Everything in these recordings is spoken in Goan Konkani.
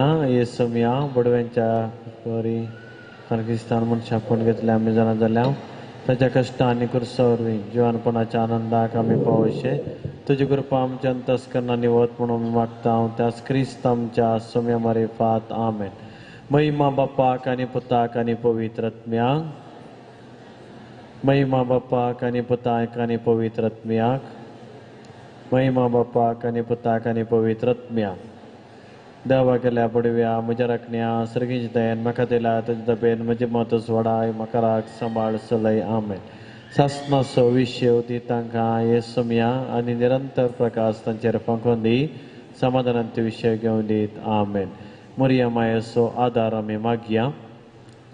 येसम्या बडव्यांच्या वरी क्रिस्तान मनशां आपोवन घेतल्या आमी जाणा जाल्या ताच्या कश्टां आनी कुर्सा वरवीं जिवानपणाच्या आनंदाक आमी पावोशे तुजी कृपा आमच्या अंतस्करणां निवत म्हणून आमी मागता त्याच क्रिस्त आमच्या सोम्या मारिफात आमेन. महिमा बापाक आनी पुताक आनी पवित्र आत्म्याक. महिमा बापाक आनी पुताक आनी पवित्र आत्म्याक. महिमा बापाक आनी पुताक आनी पवित्र आत्म्याक. देवा केल्या पडव्या म्हज्या राखण्या सर्गींच दयेन म्हाका दिला तुज्या दबेन म्हजें मत सोडाय म्हाका राख सांबाळ चलय आमेन. सासणाचो विशेव दी तांकां येसम्या आनी निरंतर प्रकाश तांचेर फांकोवन दी समाधानान ते विशय घेवन दीत आमेन. मरिया मायेचो आदार आमी मागया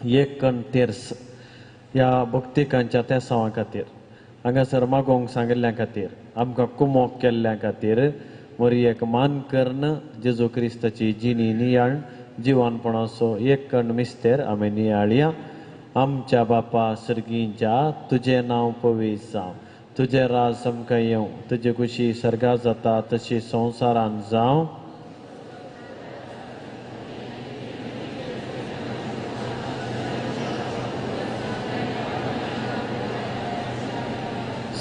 एक कण तेर्स ह्या भक्तिकांच्या तेसांवा खातीर हांगासर मागोवंक सांगिल्ल्या खातीर आमकां कुमोक केल्ल्या खातीर मरियेक मान करून जेजू क्रिस्ताची जिणी नियाळ जिवानपणाचो एक कण मिस्तेर आमी नियाळया. आमच्या बापा सर्गींच्या तुजें नांव पवित्र जावं, तुजें राज आमकां येवं, तुजी खुशी सर्गा जाता तशी संवसारान जावं.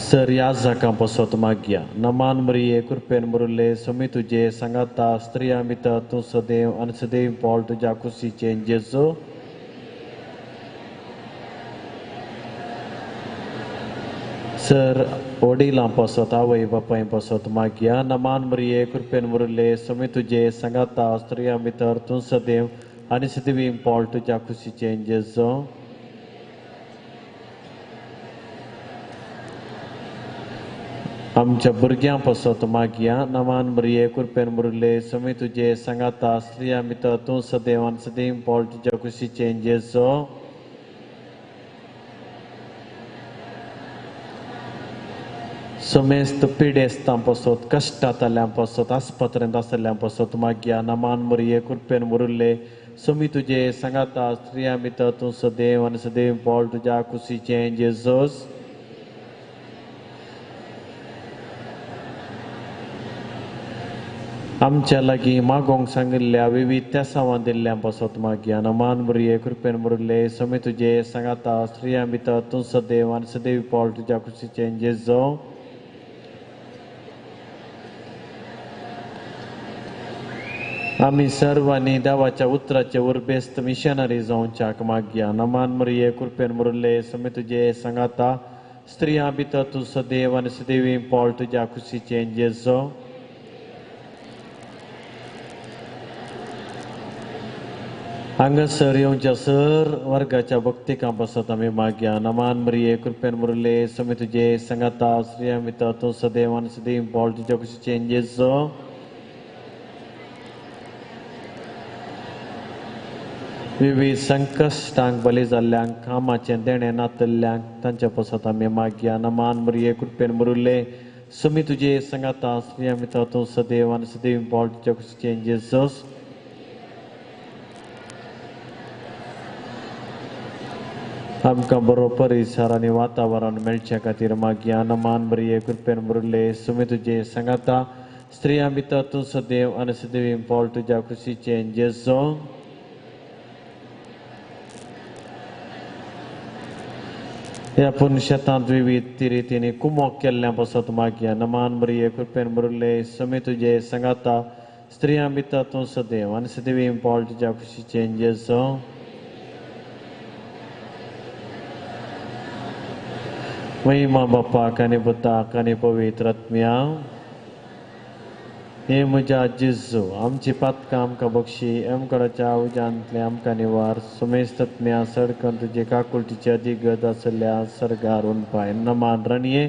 सर ह्या जाकां पसत मागया. नमान मरिये कृपेन मुरुल्ले समी तुजे सांगाता स्त्रियां भितर तूं सदैव आनी सदैव पावल तुज्या कुशीचें जेजू. सर वडिलां पसत आवय बापाय पसत मागया. नमान मरिये कृपेन मुरुल्ले समी तुजे सांगाता स्त्रियां भितर तूं सदैव आनी सदैव पावल तुज्या कुशीचें जेजू. आमच्या भुरग्यां पसत मागया. नमान मरिये कृपेन मुरुल्ले समी तुजे सांगाता स्त्रियां भितर तूं सदैव आनी सदैव पावल तुज्या कुशीचें जेजू. समेस्त पिडेस्तां पसत कश्टांतल्यां पसत आस्पत्रेंत आसल्यां पसत मागया. नमान मरिये कृपेन मुरुल्ले समी तुजे सांगाता स्त्रियां भितर तूं सदैव आनी सदैव पावल तुज्या कुशीचें जेजूस. आमच्या लागीं मागोवंक सांगिल्ल्या विविध तेसांवां दिल्ल्या पसत मागया. नमान मरिये कृपेन मुरुल्ले समी तुजे सांगाता स्त्रियां भितर तूं सदैव आनी सदैव पावल तुज्या कुशीचें जेजू. आमी सर्वांनी देवाच्या उतराचे उर्बेस्त मिशनरी जावच्याक मागया. नमान मरिये कृपेन मुरुल्ले समी तुजे सांगाता स्त्रियां भितर तूं सदैव आनी सदैव पावल तुज्या कुशीचें जेजू. हांगासर येवच्या सर वर्गाच्या भक्तिकां पसत आमी मागया. नमान मरिये कृपेन मुरुल्ले समी तुजे सांगाता स्त्रियां भितर तूं सदैव आनी सदैव पावल तुज्या कुशीचें जेजू. विविध संकश्टांक बली जाल्ल्यांक कामाचें देणें नातल्ल्यांक तांच्या पसत आमी मागया. नमान मरिये कृपेन मुरुल्ले समी तुजे सांगाता स्त्रियां भितर तूं सदैव आनी सदैव पावल तुज्या कुशीचें जेजू. आमकां बरो परिसर आनी वातावरण मेळचे खातीर मागया. नमान मरिये कृपेन मुरुल्ले समी तुजे सांगाता स्त्रियां भितर तूं सदैव आनी सदैव पावल तुज्या कुशीचें जेजू. ह्या पुनशेतांत विविध रितींनी कुमोक केल्ल्या पसत मागया. नमान मरिये कृपेन मुरुल्ले समी तुजे सांगाता स्त्रियां भितर तूं सदैव आनी सदैव पावल तुज्या कुशीचें जेजू. महिमा बापाक आनी पुताक आनी पवित्र आत्म्या. हे म्हज्या जेजू आमची पातकां आमकां बक्षी आमकडाच्या उज्यांतले आमकां निवार सुमेस्त आत्म्या सडकन तुजे काकुळटीची अदीक गरज आसल्या सर्गार उनपाय. नमान रणये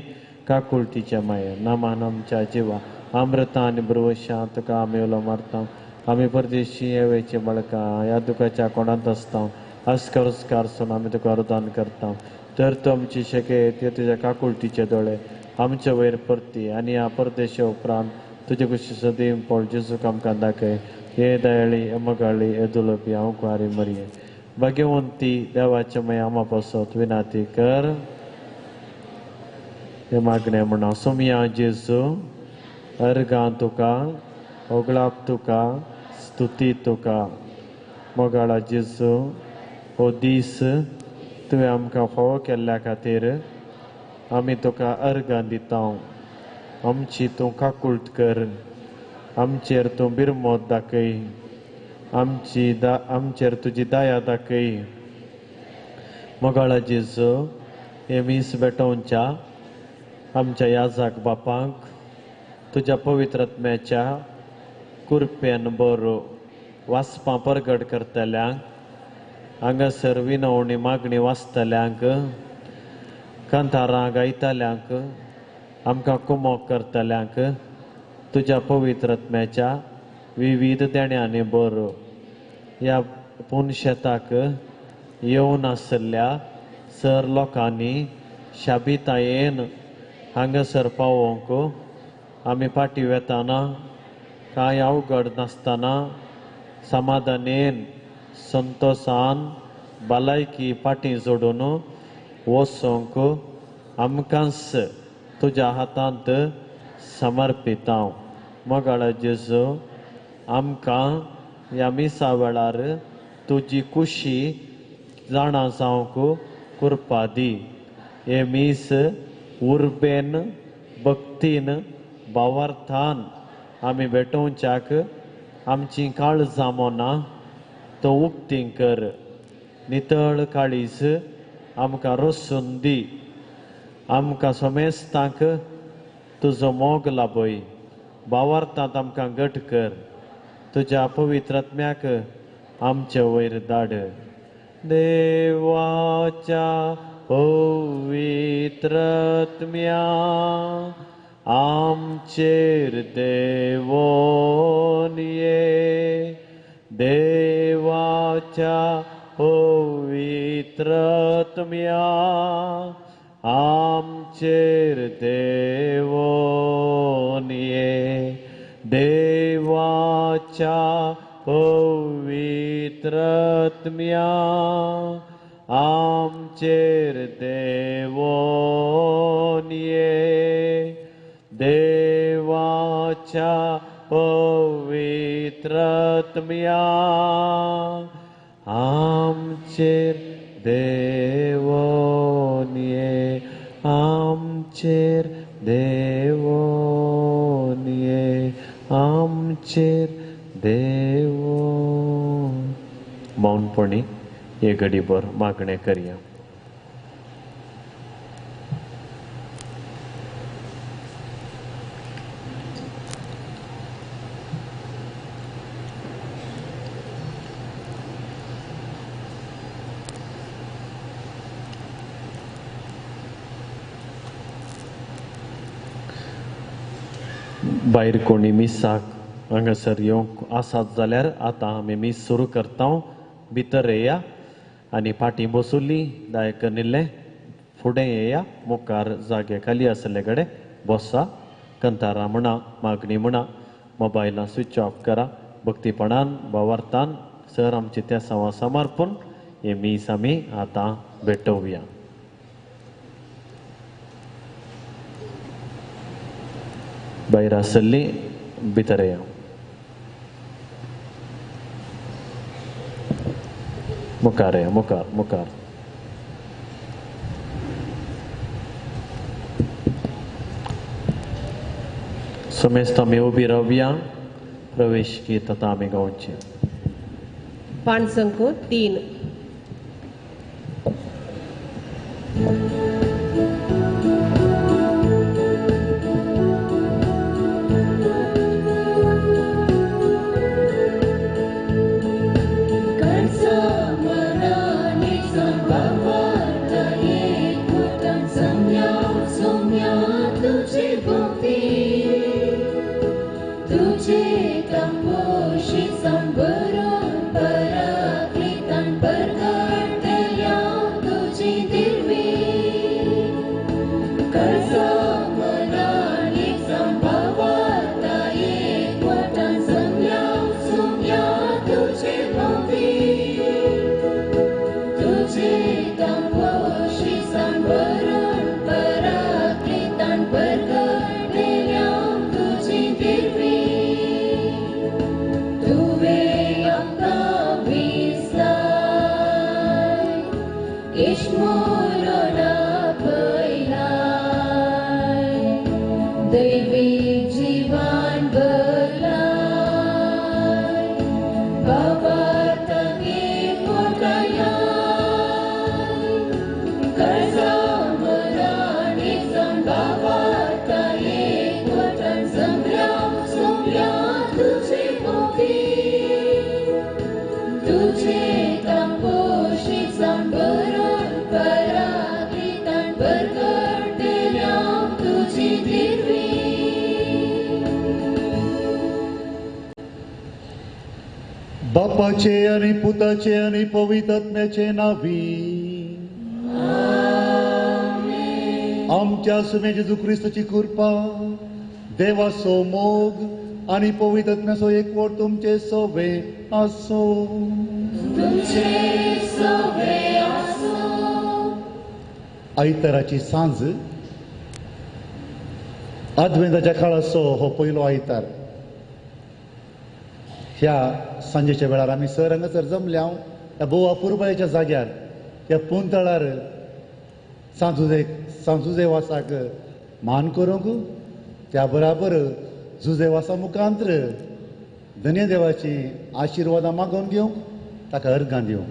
काकुळटीच्या माये नमान आमच्या जिवा अमृता आनी ब्रवशां तुका आमी उलो मारता. आमी परदेशी येवेचे बळकां ह्या दुखाच्या कोणांत आसता अस्कर अस्कार सून आमी तुका रुदान करता. तर तूं आमची शके ते तुज्या काकुळटीचे दोळे आमचे वयर परती आनी ह्या परदेशा उपरांत तुजे कुशी सदैव पावल जेजूक आमकां दाखय. हे दयाळी हे मोगाळी हे दुलोपी हांव कुवारी मरिये भाग्यवंती देवाच्या माय आमा पासत विनाती कर. हे मागणें म्हणा सोमया जेजू अर्गां तुका ओगळाप तुका स्तुती तुका. मोगाळा जेजू, हो दीस तुवें आमकां फावो केल्ल्या खातीर आमी तुका अर्गां दिता. आमची तूं काकूळट कर, आमचेर तूं बिरमोत दाखय, आमचेर तुजी दया दाखय. मोगाळा जेजू, हे मीस भेटोवच्या आमच्या याजाक बापांक तुज्या पवित्र आत्म्याच्या कुरपेन बरो वाचपां परगट करतल्यांक, हांगासर विनवणी मागणी वाचतल्यांक, कांतारां गायतल्यांक, आमकां कुमोक करतल्यांक तुज्या पवित्र आत्म्याच्या विविध देण्यांनी बरो. ह्या पुनशेताक येवन आशिल्ल्या सर लोकांनी शाबितायेन हांगासर पावोवंक आमी फाटीं वेताना कांय अवघड नासतना समाधानेन संतोशान भलायकी फाटीं जोडून वचोंक आमकांच तुज्या हातांत समर्पिता. मोगाळा जेजू, आमकां ह्या मिसा वेळार तुजी कुशी जाणा जावंक कृपा दी. हे मीस उर्बेन भक्तीन भावार्थान आमी भेटोवच्याक आमची काळजां मनां तो उक्ती कर. नितळ काळीज आमकां रसून दी. आमकां समेस्तांक तुजो मोग लाभय. भावार्थांत आमकां घट कर. तुज्या पवित्र आत्म्याक आमचे वयर धाड. देवाच्या पवित्र आत्म्या आमचेर देवोन ये. देवाच्या पवित्र आत्म्या आमचेर देवोन ये. देवाच्या पवित्र आत्म्या आमचेर देवोन ये. देवाच्या पवित्र आत्म्या आमचेर देवोन ये. आमचेर देवोन ये. आमचेर देवोन. मौनपणी हे घडीभर मागणें करया. भायर कोणी मिसाक हांगासर येवंक आसात जाल्यार आतां आमी मीस सुरू करता. भितर येया आनी फाटीं बसुल्ली दायक निल्लें फुडें येया. मुखार जागे खाली आसले कडेन बसा. कंतारां म्हणा, मागणी म्हणा, मोबायलां स्विच ऑफ करा. भक्तीपणान भावार्थान सर आमचे त्या सवा समर्पून हे मीस आमी आतां भेटोवया. भायर आसल्ली भितर येया. मुखार येया, मुखार मुखार. समेस्त आमी उबी रावया. प्रवेश गीत आतां आमी गावचें. 503. Tuve इश्मुरोना पयलाय दैवी जीवन बरलाय बाबा तांगे पोटायाय कर्जा मराणी बाबा ताये कोटन जमल्या सोंपल्या तुझे मोती तुझे तापोशी बरोन पराकितान बरकटल्या तुझी दिरवी. बापाचे आनी पुताचे आनी पवित्र आत्म्याचे नावी आमच्या सुम्या जेजू क्रिस्ताची कृपा, देवाचो मोग आनी पवित्र आत्म्याचो एकवट तुमचे सोवे आसो. तुमचे सोवे आसो. आयताराची सांज, आदवेंताच्या काळाचो हो पयलो आयतार. ह्या सांजेच्या वेळार आमी सर हांगासर जमल्या ह्या भोव अपुरबायेच्या जाग्यार, ह्या पुंतळार सांजुजेवासाक मान करूंक, त्या बराबर जुजेवासा मुखांत्र धन्य देवाची आशिर्वादां मागोवन घेवंक, ताका अर्गां दिवंक.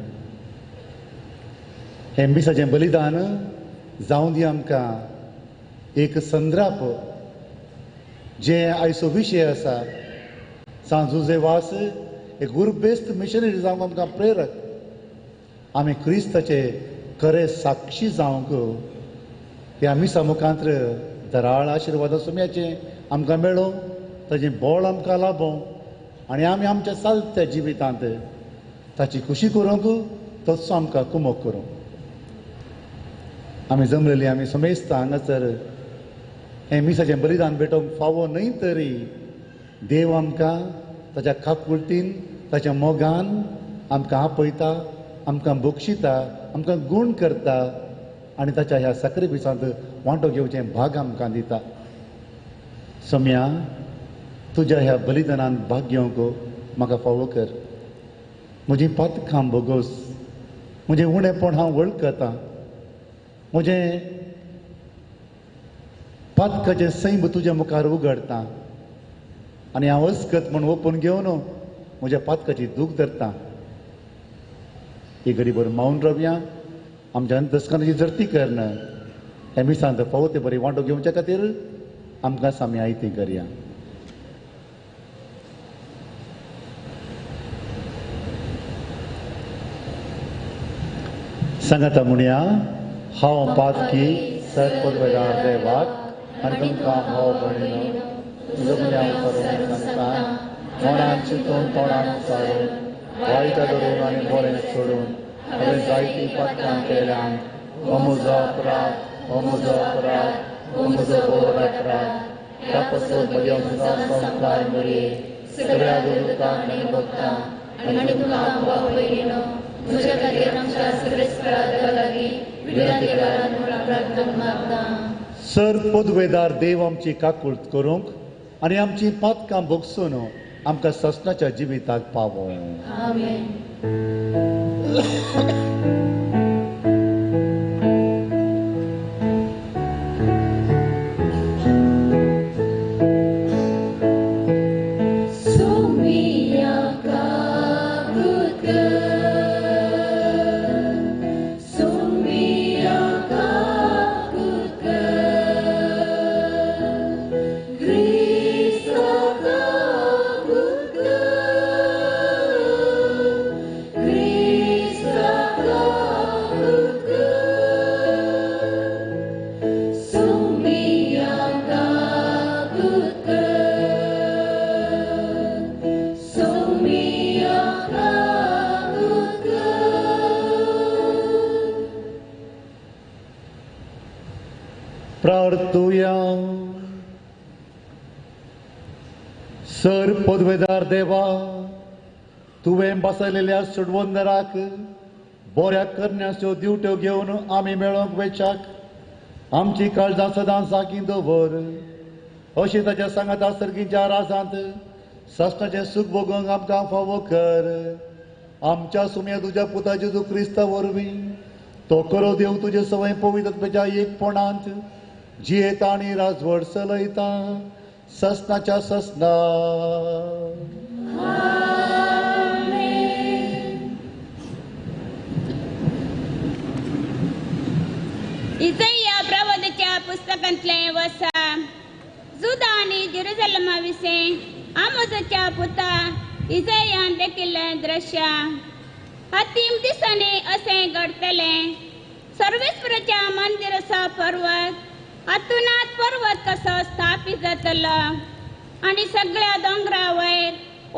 हें मिसाचें बलिदान जावं दी आमकां एक संद्राप, जें आयचो विशय आसा सांजुजेवास एक गुरबेस्त मिशनरी जावंक आमकां प्रेरक. आमी क्रिस्ताचे खरे साक्षी जावंक ह्या मिसा मुखांत्र दराळ आशिर्वादा सुम्याचें आमकां मेळो, ताजें बळ आमकां लाबो आनी आमी आमच्या चालत्या जिवितांत ताची खुशी करूंक तसो आमकां कुमक करूंक. आमी जमलेली आमी समेस्ता हांगासर हें मिसाचें बलिदान भेटोवंक फावो न्हय तरी देव आमकां ताच्या काकुळतीन, ताच्या मोगान आमकां आपयता, आमकां बक्षिता, आमकां गूण करता आनी ताच्या ह्या साक्रिफिसांत वांटो घेवचें भाग आमकां दिता. सम्या, तुज्या ह्या बलिदानान भाग घेवंक म्हाका फावो कर. म्हजी पातकां भोगोस, म्हजें उणेपण हांव वळखतां, म्हजें पातकाचें सैम तुज्या मुखार उगडटा आनी हांव अस्कत म्हूण ओपून घेवन म्हज्या पातकाची दूख धरता. ही गरीबर मावन रावया, आमच्या अंतस्करणाची जर्ती करना ह्या मिसांत फावो ते बरी वांटो घेवच्या खातीर आमकां सामी आयती करया. सांगाता म्हणया, हांव पातकी सरपदवेदार देवाक आनी तुमकां भाव भयणीनो जगण्या करून सांगता, मनान चिंतून तोंडान उचारून वायट धरून आनी बरें सोडून हांवें जायतीं पातकां केल्यान. हो म्हजो अपराध, हो म्हजो अपराध, हो म्हजो व्हड अपराध. त्या पासून म्हज्या संस्कार मरये सगळ्या गुरुतांक आनी भक्तांक आनी तुमकां भाव भयणीनो म्हज्या खातीर आमच्या सगळेच देवा लागीं विनंती करात म्हूण प्रार्थना मागता. सर पदवेदार देव आमची काकुळट करूंक आनी आमची पातकां भोगसून आमकां ससनाच्या जिविताक पावो. आमेन. सुमिया काकुत कर, सुमिया काकुत कर, क्रिस्ता काकुत कर, क्रिस्ता काकुत कर, सुमिया काकुत कर, सुमिया काकुत कर. प्रार्थुया. सर पदवेदार देवा, तुवें बसयलेल्या सुडवंदराक बऱ्या करण्याच्यो दिवट्यो घेवन आमी मेळोवंक वेच्याक आमची काळजां सदां जागीं दवर. अशी ताच्या सांगाता सर्गीच्या राजांत सासणाचें सूख भोगोवंक आमकां फावो कर. आमच्या सुम्या तुज्या पुता जेजू क्रिस्ता वरवीं तो करो देव तुजे सवय पवित्र एकपणांत जियेता आनी राजवट चलयता ससनाच्या ससना. इजया प्रबोधाच्या पुस्तकांतलें वसा जुदा आनी जेरुसलेमा विशीं आमोजाच्या पुता इजयान देखिल्लें दृश्य. हतीम दिसांनी अशें घडटलें, सर्वेस्पराच्या मंदिराचो पर्वत अतुनाथ पर्वत कसो स्थापीत जातलो आनी सगळ्या दोंगरा वयर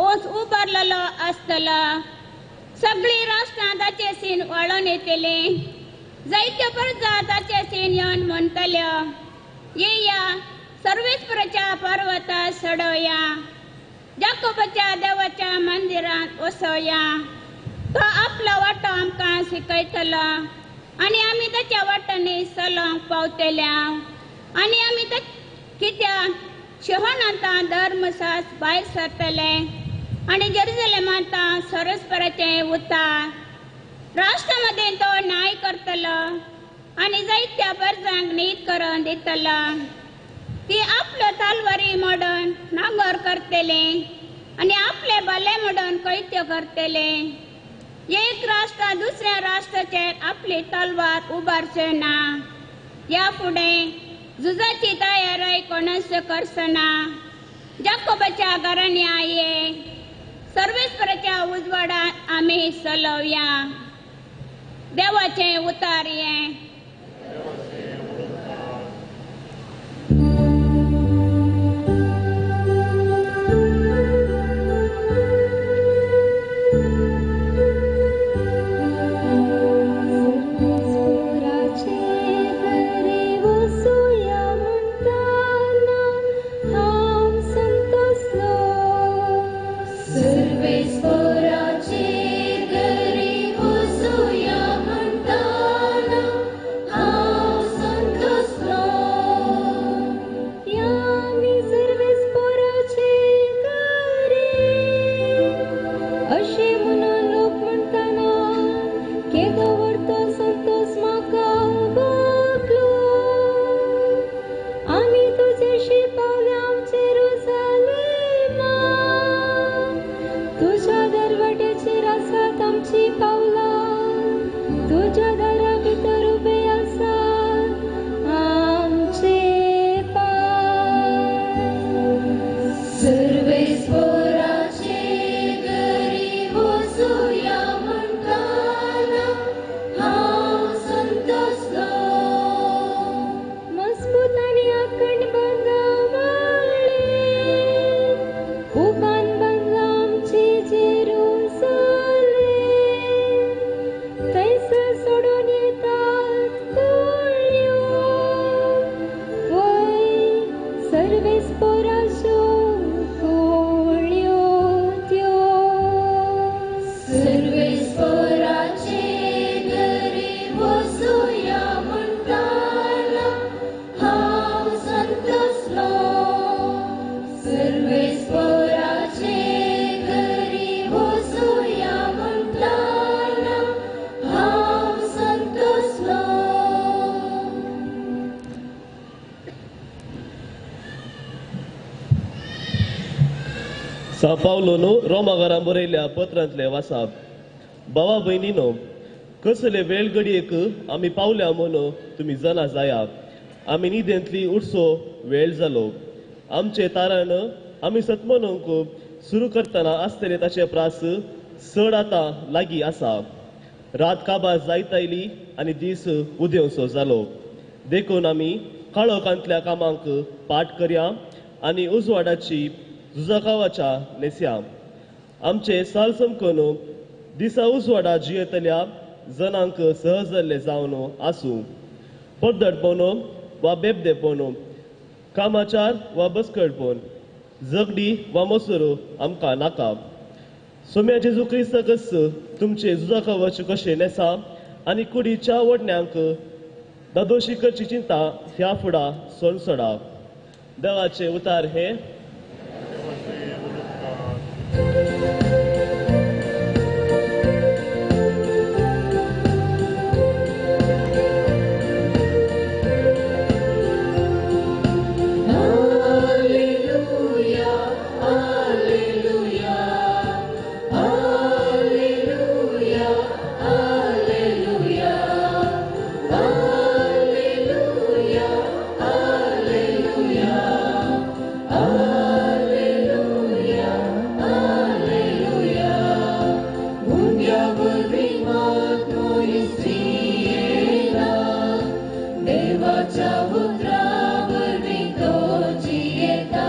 ओस उबारलेलो आसतलो. सगळीं राष्ट्रां ताचे सीन वळोन येतलीं, जायत्यो प्रजा ताचे सीन येवन म्हणटल्यो, येया सर्वेस्पराच्या पर्वतार चडोवया, जाकोबाच्या देवाच्या मंदिरांत वसोवया. तो आपलो वाटो आमकां शिकयतलो आनी आमी ताच्या वाटांनी चलोवंक पावतल्या. आनी आमी कित्याक शहनांत धर्मसास भायर सरतले आनी जेरुसलेमांत सरस्पराचें उतार. राष्ट्रा मदें तो न्याय करतलो आनी जायत्या प्रजांक नीत करून दितलो. ती आपल्यो तलवारी मोडून नांगर करतली आनी आपले भले मोडून कैत्यो करतले. एक राष्ट्र दुसऱ्या राष्ट्राचेर आपली तलवार उबारचे ना. ह्या फुडें झुजाची तयारी कोणच करचना. जाकोबाच्या घराण्या ये, सर्वेस्पराच्या उजवाडांत आमी चलोवया. देवाचें उतार हें. सां पावलोन रोमागारां बरयल्ल्या पत्रांतले वासाप. भावा भयणीनो, कसले वेळ घडयेक आमी पावल्या म्हूण तुमी जाणा जाया. आमी न्हिदेंतली उठचो वेळ जालो. आमचे तारण आमी सतमनूंक सुरू करतना आसतले ताचे प्रास चड आतां लागीं आसा. रात काबार जायत आयली आनी दीस उदेवसो जालो. देखून आमी काळोखांतल्या कामांक पाठ करया आनी उजवाडाची झुजाकावाच्या नेसया. आमचे साल समकून दिसा उजवाडा जियेतल्या जनांक सहज जाल्ले जावन आसूं. पड्डटपण वा बेबदेपण, कामाचार वा बसकटपण, झगडी वा मसुरो आमकां नाका. सोम्या जेजू क्रिस्ताकच तुमचे झुजाकवच कशें नेसा आनी कुडीच्या वडण्यांक दादोशी करची चिंता ह्या फुडा सोणसोडा. देवाचे उतार हे. वरवीं मात मनीस जियेना, देवाच्या उतरा वरवीं तो जियेता.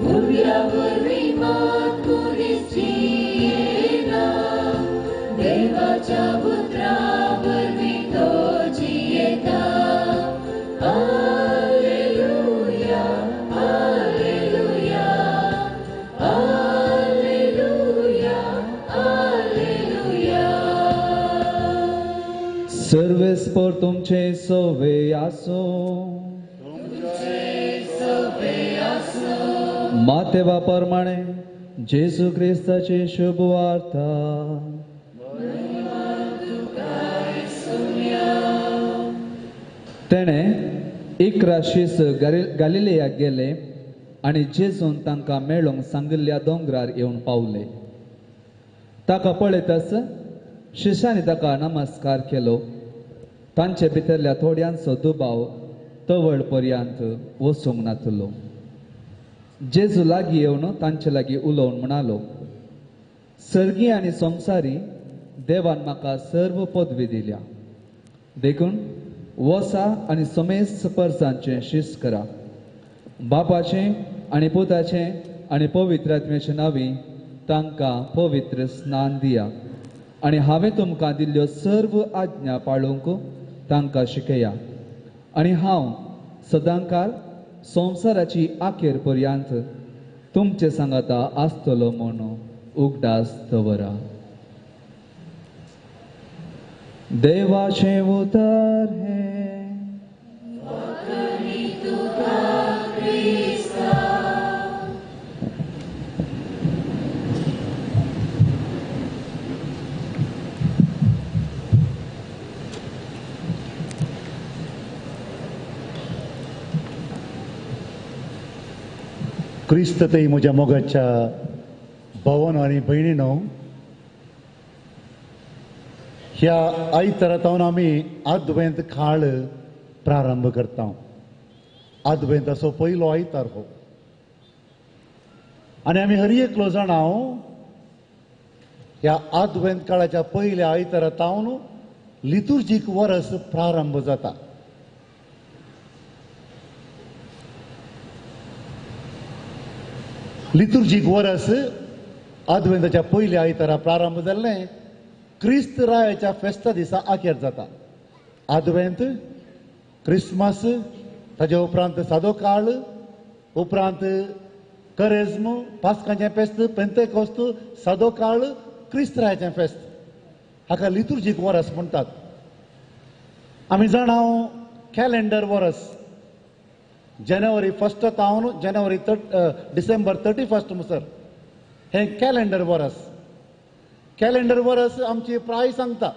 भुरग्या वरवीं मात मनीस जियेना, देवाच्या उतरा वरवीं तो जियेता. Alleluia, alleluia, alleluia, alleluia. सर्वेस्पर तुमचे सोवे आसो. मातेवा प्रमाणे जेजू क्रिस्ताची शुभ वार्ता. तेणे 11 शीस गालिलेयाक गेले आनी जेजून तांकां मेळोंक सांगिल्ल्या दोंगरार येवन पावले. ताका पळयताच शिश्यांनी ताका नमस्कार केलो. तांचे भितरल्या थोड्यांचो दुबाव तवळ पर्यंत वचूंक नातलो. जेजू लागीं येवन तांचे लागीं उलोवन म्हणालो, सर्गी आनी संवसारी देवान म्हाका सर्व पदवी दिल्या, देखून वसा आनी समेस्त परसांचें शिस्त करा. बापाचें आनी पुताचें आनी पवित्र आत्म्याचें नांवी तांकां पवित्र स्नान दिया आनी हांवें तुमकां दिल्ल्यो सर्व आज्ञा पाळूंक तांकां शिकया. आनी हांव सदांकाळ संवसाराची आखेर पर्यंत तुमचे सांगाता आसतलो म्हूण उगडास दवरा. देवाचें उतर हें. क्रिस्त ते म्हज्या मोगाच्या भावानो आनी भयणीनो, ह्या आयतारा आमी आदवेंत काळ प्रारंभ करता. आदवेंताचो पयलो आयतार हो आनी आमी हर एकलो जाणां ह्या आदवेंत काळाच्या पयल्या आयतारा तावन लितुर्जीक वरस प्रारंभ जाता. लितुर्जीक वरस आदवेंताच्या पयल्या आयतारा प्रारंभ जाल्लें क्रिस्त रायाच्या फेस्ता दिसा आखेर जाता. आदवेंत, क्रिसमस, ताजे उपरांत सादो काळ, उपरांत करेज्म, पास्कांचें फेस्त, पेंतेकोस्त, सादो काळ, क्रिस्त रायाचें फेस्त, हाका लितुर्जीक वरस म्हणटात. आमी जाणा कॅलेंडर वरस जानेवारी 1 तावन जानेवारी डिसेंबर 31 मुसर हें कॅलेंडर वरस. कॅलेंडर वरस आमची प्राय सांगता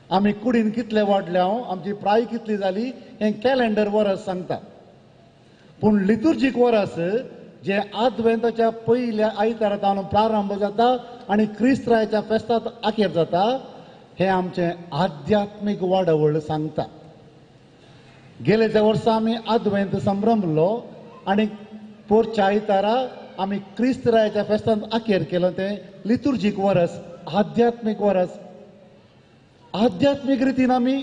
आमी कुडीन कितले वाडल्या, आमची प्राय कितली जाली हें कॅलेंडर वरस सांगता. पूण लितुर्जीक वरस जें आदवेंताच्या पयल्या आयतारा तावन प्रारंभ जाता आनी क्रिस्त रायाच्या फेस्तांत आखेर जाता हें आमचें आध्यात्मीक वाडावळ सांगता. गेल्या वर्सा आमी आदवेंत संभ्रमलो आनी पोरच्या आयतारा आमी क्रिस्त रायाच्या फेस्तांत आखेर केलो तें लितुर्जीक वरस, आध्यात्मीक वरस. आध्यात्मीक रितीन आमी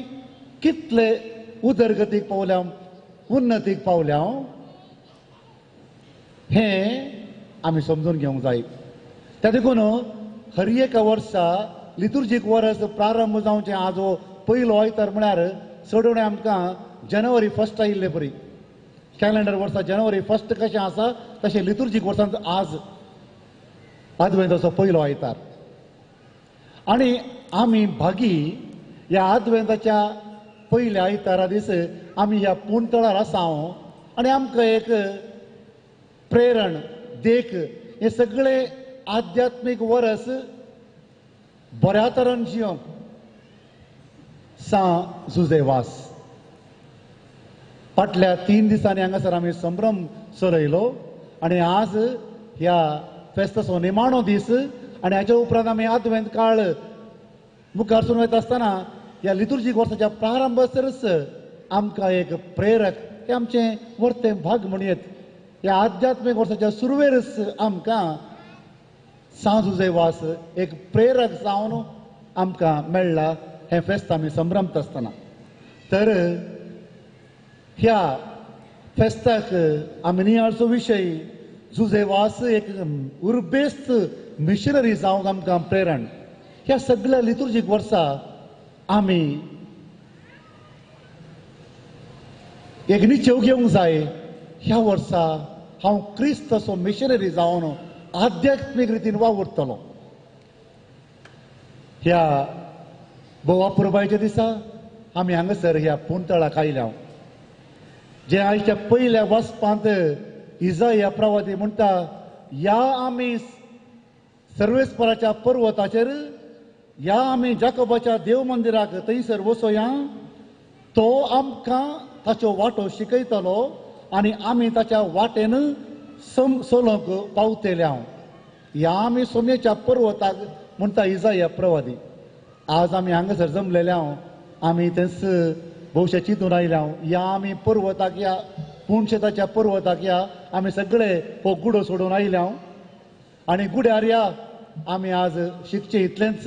कितले उदरगतीक पावल्या, उन्नतीक पावल्या हें आमी समजून घेवंक जाय. त्या देखून हर एका वर्सा लितुर्जीक वरस प्रारंभ जावचें आज हो पयलो आयतार म्हळ्यार चडोवणें आमकां जानेवारी 1 आयिल्ले परी कॅलेंडर वर्सा जानेवारी 1 कशें आसा तशें लितुर्जीक वर्सांत आज आदवेंताचो पयलो आयतार. आनी आमी भागी ह्या आदवेंताच्या पयल्या आयतारा दीस आमी ह्या पूणतळार आसा आनी आमकां एक प्रेरण, देख हे सगळे आध्यात्मीक वरस बऱ्या तरान जियोंक सां जुजे वास फाटल्या 3 दिसांनी हांगासर आमी संभ्रम चलयलो आनी आज ह्या फेस्ताचो निमाणो दीस आनी हाच्या उपरांत आमी आदवेंत काळ मुखार सुरू वयता आसतना ह्या लितुर्जीक वर्साच्या प्रारंभासरच आमकां एक प्रेरक हें आमचें वर्तें भाग म्हणयेत. ह्या आध्यात्मीक वर्साच्या सुरवेरच आमकां सांत जुझे वास एक प्रेरक जावन आमकां मेळ्ळा हें फेस्त आमी संभ्रमता आसतना. तर ह्या फेस्ताक आमी नियाळचो विशय जुझे वास एक उर्बेस्त मिशनरी जावंक आमकां प्रेरण. ह्या सगळ्या लितुर्जीक वर्सा आमी एक निचेव घेवंक जाय. ह्या वर्सा हांव क्रिस्त असो मिशनरी जावन आध्यात्मीक रितीन वावुरतलो. ह्या गोवा पुरबायच्या दिसा आमी हांगासर ह्या पुणतळाक आयल्या, जे आयच्या पयल्या वाचपांत इजाया प्रवादी म्हणटा, या आमी सर्वेस्पराच्या पर्वताचेर, या आमी जाकोबाच्या देव मंदिराक थंयसर वचोया, तो आमकां ताच्यो वाटो शिकयतलो आनी आमी ताच्या वाटेन चलोवंक पावतले. हांव ह्या आमी सोम्याच्या पर्वताक म्हणटा इजाया प्रवादी. आज आमी हांगासर जमलेले हांव, आमी तेंच भोवशे चिंतून आयले हांव, ह्या आमी पर्वताक या पुणशेताच्या पर्वताक या आमी सगळे हो गुडो सोडून आयले हांव आनी गुड्यार या आमी आज शिकचे इतलेंच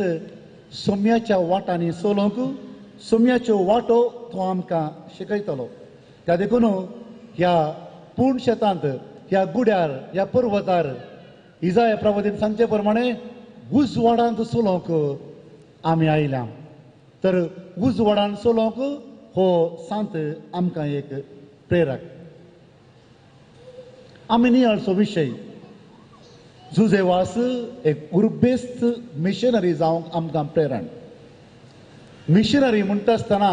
सोम्याच्या वाटांनी चलोवंक, सोम्याच्यो वाटो तो आमकां शिकयतलो. त्या देखून ह्या पूण शेतांत, ह्या गुड्यार, ह्या पर्वतार इजाया प्रवादीन सांगचे प्रमाणे उजवाडांत चलोवंक आमी आयल्या. तर उजवाडान चलोवंक हो सांत आमकां एक प्रेरक. आमी नियाळचो विशय जुझे वास एक उर्बेस्त मिशनरी जावंक आमकां प्रेरण. मिशनरी म्हणटा आसतना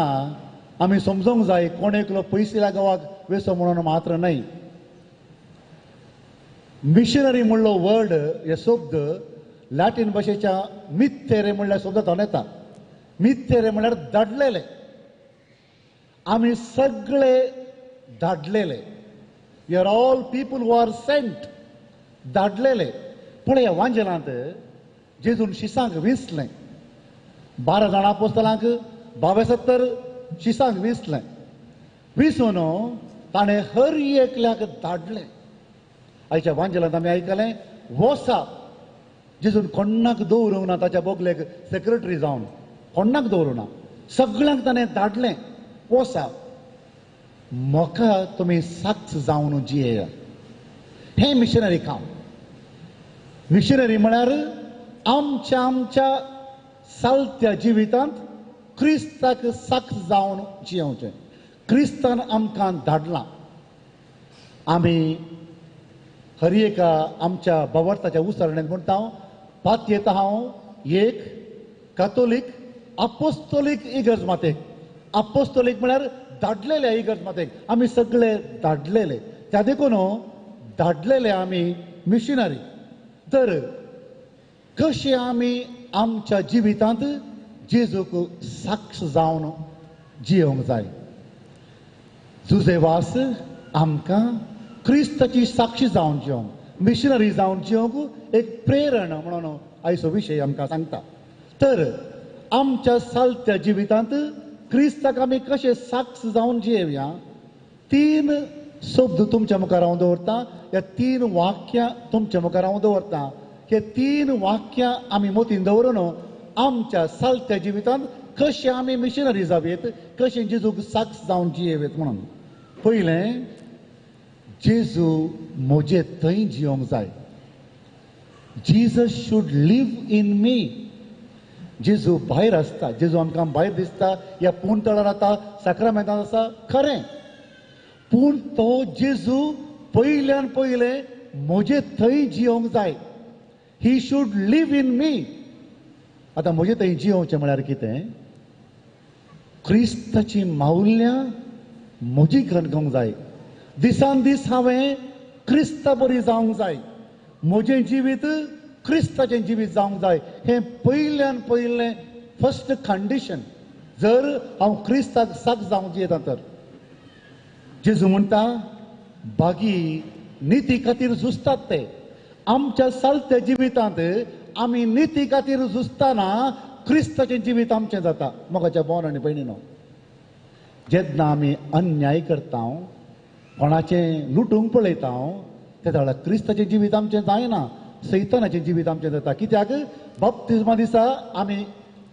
आमी समजूंक जाय कोण एकलो पयसुल्या गांवाक वेसो म्हणून मात्र न्हय. मिशनरी म्हणलो वर्ड, हे शब्द लॅटीन भाशेच्या मित्तेरे म्हणल्या शब्दांतल्यान येता. मित्तेरे म्हणल्यार धाडलेले. आमी सगळे धाडलेले. We are all people who are sent, धाडलेले. पळय वांजेलांत जेजून शिसांक विंचलें, 12 जाणां आपोस्तलांक 72 शिसांक विंचलें. विंचून ताणें हर एकल्याक धाडलें. आयच्या वांजेलांत आमी आयकलें वोसा जेजून कोण्णाक दवरूंक ना ताच्या बोगलेक सेक्रेटरी जावन, कोण्णाक दवरूंक ना, सगळ्यांक ताणें धाडलें. वोसा म्हाका तुमी साक्ष जावन जियेया. हें मिशनरी काम. मिशनरी म्हळ्यार आमच्या आमच्या सालत्या जिवितांत क्रिस्ताक साक्ष जावन जियेवचें. क्रिस्तान आमकां धाडलां. आमी हर एका आमच्या भावार्थाच्या उसारणेंत म्हणटा हांव पातयेता हांव एक कातोलीक आपोस्तोलीक इगर्ज मातेक. आपोस्तोलीक म्हळ्यार धाडलेले इगर्ज मातेक. आमी सगळे धाडलेले. त्या देखून धाडलेले आमी मिशनरी. तर कशें आमी आमच्या जिवितांत जेजूक साक्ष जावन जियोवंक जाय. जुझे वास आमकां क्रिस्ताची साक्षी जावन जियोवंक, मिशनरी जावन जियोवंक एक प्रेरणा म्हणून आयचो विशय आमकां सांगता. तर आमच्या सालत्या जिवितांत क्रिस्ताक आमी कशें साक्ष जावन जियेवया, 3 शब्द तुमच्या मुखार हांव दवरतां. ह्या 3 वाक्यां तुमच्या मुखार हांव दवरतां. हे 3 वाक्यां आमी मोतीन दवरून आमच्या सालत्या जिवितांत कशें आमी मिशनरी जावयेत, कशें जेजूक साक्ष जावन जियेवयेत म्हणून. पयलें, जेजू म्हजे थंय जियोंक जाय. Jesus should live in me. जेजू भायर आसता, जेजू आमकां भायर दिसता, ह्या पूण तळार आतां साक्रामेंतांत आसा खरें, पूण तो जेजू पयल्यान पयलें म्हजे थंय जियोंक जाय. He should live in me. आतां म्हजे थंय जियोवचें म्हळ्यार कितें? क्रिस्ताची मावल्यां म्हजी घनगोंक जाय. दिसान दीस हांवें क्रिस्ता बरी जावंक जाय. म्हजें जिवीत क्रिस्ताचें जिवीत जावंक जाय. हें पयल्यान पयलें फर्स्ट कंडिशन जर हांव क्रिस्ताक साक्ष जावंक जियेता तर. जेजू म्हणटा बागी निती खातीर झुजतात ते. आमच्या सालत्या जिवितांत आमी निती खातीर झुजतना क्रिस्ताचें जिवीत आमचें जाता. मोगाच्या भोवन आनी भयणीनो, जेन्ना आमी अन्याय करता, कोणाचें लुटूंक पळयता, ते वेळार क्रिस्ताचें जिवीत आमचें जायना. सैतानाचें जिवीत आमचें जाता. कित्याक बाप्तिज्मा दिसा आमी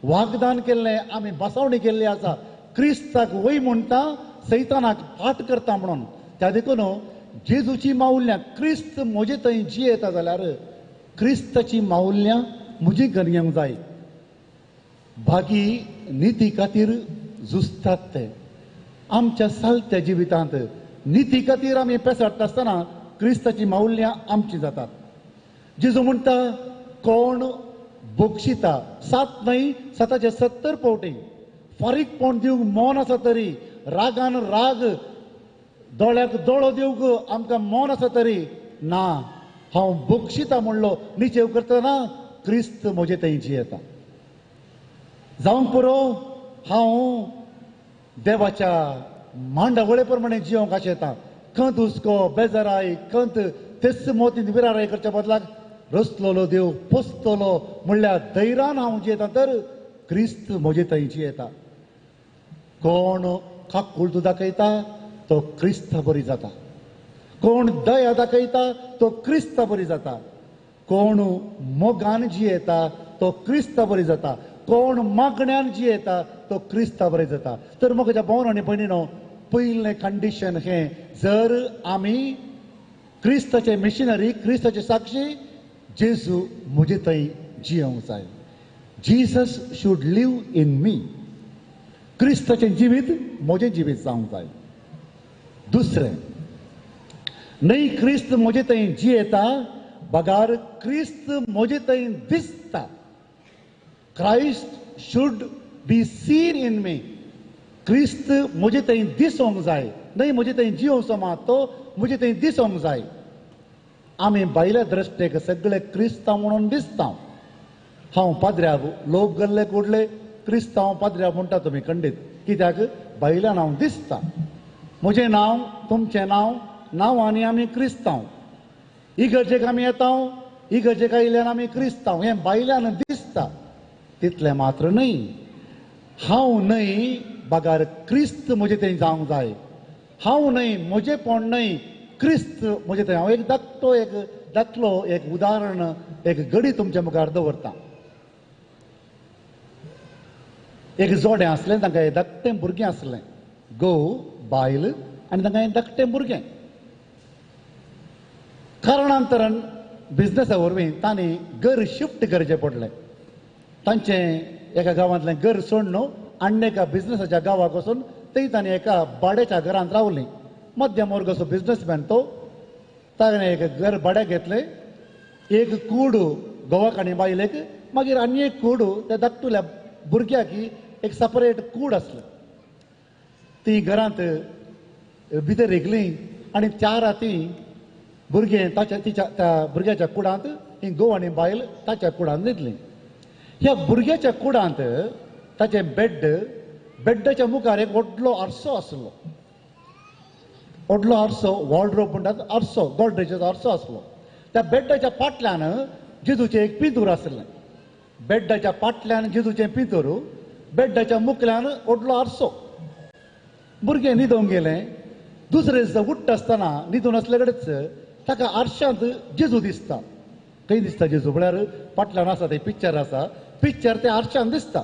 वागदान केल्लें, आमी बसावणी केल्ली आसा, क्रिस्ताक वय म्हणटा सैतानाक फाट करता म्हणून. त्या देखून जेजूची माउल्यां क्रिस्त म्हजे थंय जियेता जाल्यार क्रिस्ताची माउल्यां म्हजी घेवंक जाय. बाकी निती खातीर झुजतात ते आमच्या सालत्या जिवितांत निती खातीर आमी पेसाडटा आसतना क्रिस्ताची माउल्यां आमची जातात. जेजू म्हणटा कोण बक्षिता 7 न्हय 7 70 फावटी फारीकपण दिवंक मन आसा तरी, रागान राग दोळ्याक दोळो दिवंक आमकां मन आसा तरी ना, हांव बक्षिता म्हणलो निचेव करतना क्रिस्त म्हजे थंय जियेता. जावंक पुरो हांव देवाच्या मांडावळे प्रमाणे जियोंक आशेता. खंत हुस्को बेजाराय खंत तेच मोतीन विराराय करच्या बदलाक रसलोलो देव पोसतलो म्हणल्यार धैर्यान हांव जियेता तर क्रिस्त म्हजे थंय जियेता. कोण काकुळट दाखयता तो क्रिस्ता बरी जाता, कोण दया दाखयता तो क्रिस्ता बरी जाता, कोण मोगान जियेता तो क्रिस्ता बरी जाता, कोण मागण्यान जियेता तो क्रिस्ता बरी जाता. तर म्हज्या भावन आनी भयणीनो, पयलें कंडिशन हें, जर आमी क्रिस्ताचे मिशनरी, क्रिस्ताचे साक्षी, जेजू म्हजे थंय जियोंक जाय. Jesus should live in me. क्रिस्ताचें जिवीत म्हजें जिवीत जावंक जाय. दुसरें, न्हय क्रिस्त म्हजे थंय जियेता बगार क्रिस्त म्हजे थंय दिसता. Christ should be seen in me. क्रिस्त म्हजे थंय दिसोंक जाय, न्हय म्हजे थंय जियोवचो मात तो म्हजे थंय दिसोंक जाय. आमी भायल्या दृश्टेक सगळे क्रिस्तांव म्हणून दिसता. हांव पाद्र्याब लोक गल्ले कुडले क्रिस्तांव पाद्र्याब म्हणटा तुमी खंडीत, कित्याक भायल्यान हांव दिसता. म्हजें नांव तुमचें नांव, नांव आनी आमी क्रिस्तांव. इगर्जेक आमी येता, इगर्जेक आयिल्ल्यान आमी क्रिस्तांव, हें भायल्यान दिसता. तितलें मात्र न्हय, हांव न्हय बगार क्रिस्त म्हजें थंय जावंक जाय. हांव न्हय, म्हजेंपण न्हय, क्रिस्त म्हजें थंय. हांव एक धाकटो एक धाकलो एक उदाहरण एक घडी तुमच्या मुखार दवरता. एक जोडें आसलें, तांकां एक धाकटें भुरगें आसलें, घोव बायल आनी तांकां एक धाकटें भुरगें. कारणांतरान बिजनसा वरवीं तांणी घर शिफ्ट करचें पडलें. तांचें एका गांवांतलें घर सोडून आनी एका बिजनसाच्या गांवाक वचून थंय तांणी एका भाड्याच्या घरांत रावलीं. मध्यम वर्गाचो बिजनसमॅन तो, ताणें एक घर भाड्याक घेतलें. एक कूड घोवाक आनी बायलेक, मागीर आनी एक कूड त्या धाकटुल्या भुरग्याक एक सेपरेट कूड आसलें. ती घरांत भितर रिगलीं आनी त्या राती भुरगें ताच्या तिच्या त्या भुरग्याच्या कुडांत, ही घोव आनी बायल ताच्या कुडांत न्हिदलीं. ह्या भुरग्याच्या कुडांत ताचें बेड, बेड्डाच्या मुखार एक व्हडलो आरसो आसलो. व्हडलो आरसो, वॉर्डरोब म्हणटात आरसो, गोदरेजाचो आरसो आसलो. त्या बेड्डाच्या फाटल्यान जेजूचें एक पिंतूर आसलें. बेड्डाच्या फाटल्यान जेजूचें पिंतूर, बेड्डाच्या मुखल्यान व्हडलो आरसो. भुरगें न्हिदोंक गेलें. दुसरे दिसा उठ्ठा आसतना न्हिदून आसले कडेच ताका आरशांत जेजू दिसता. खंय दिसता जेजू म्हळ्यार फाटल्यान आसा तें पिक्चर आसा, पिक्चर तें आरशांत दिसता,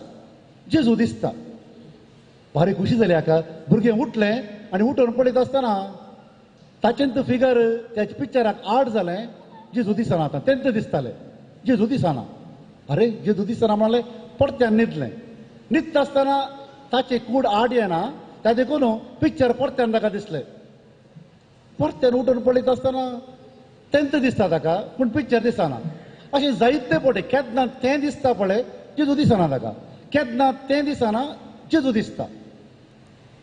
जेजू दिसता. भारी खुशी जाली हाका. भुरगें उठलें आनी उठून पळयत आसतना ताचेंत फिगर त्या पिक्चराक आड जालें. जेजू दिसना आतां, तेंच दिसतालें, जेजू दिसना. अरे जेजू दिसना म्हणलें, परत्यान न्हिदलें. न्हिदता आसतना ताचें कूड आड येना, त्या देखून पिक्चर परत्यान ताका दिसलें. परत्यान उठून पळयत आसतना तेंच दिसता ताका, पूण पिक्चर दिसना. अशें जायते पळय, केन्ना तें दिसता पळय जेजू दिसना ताका, केन्ना तें दिसना जेजू दिसता.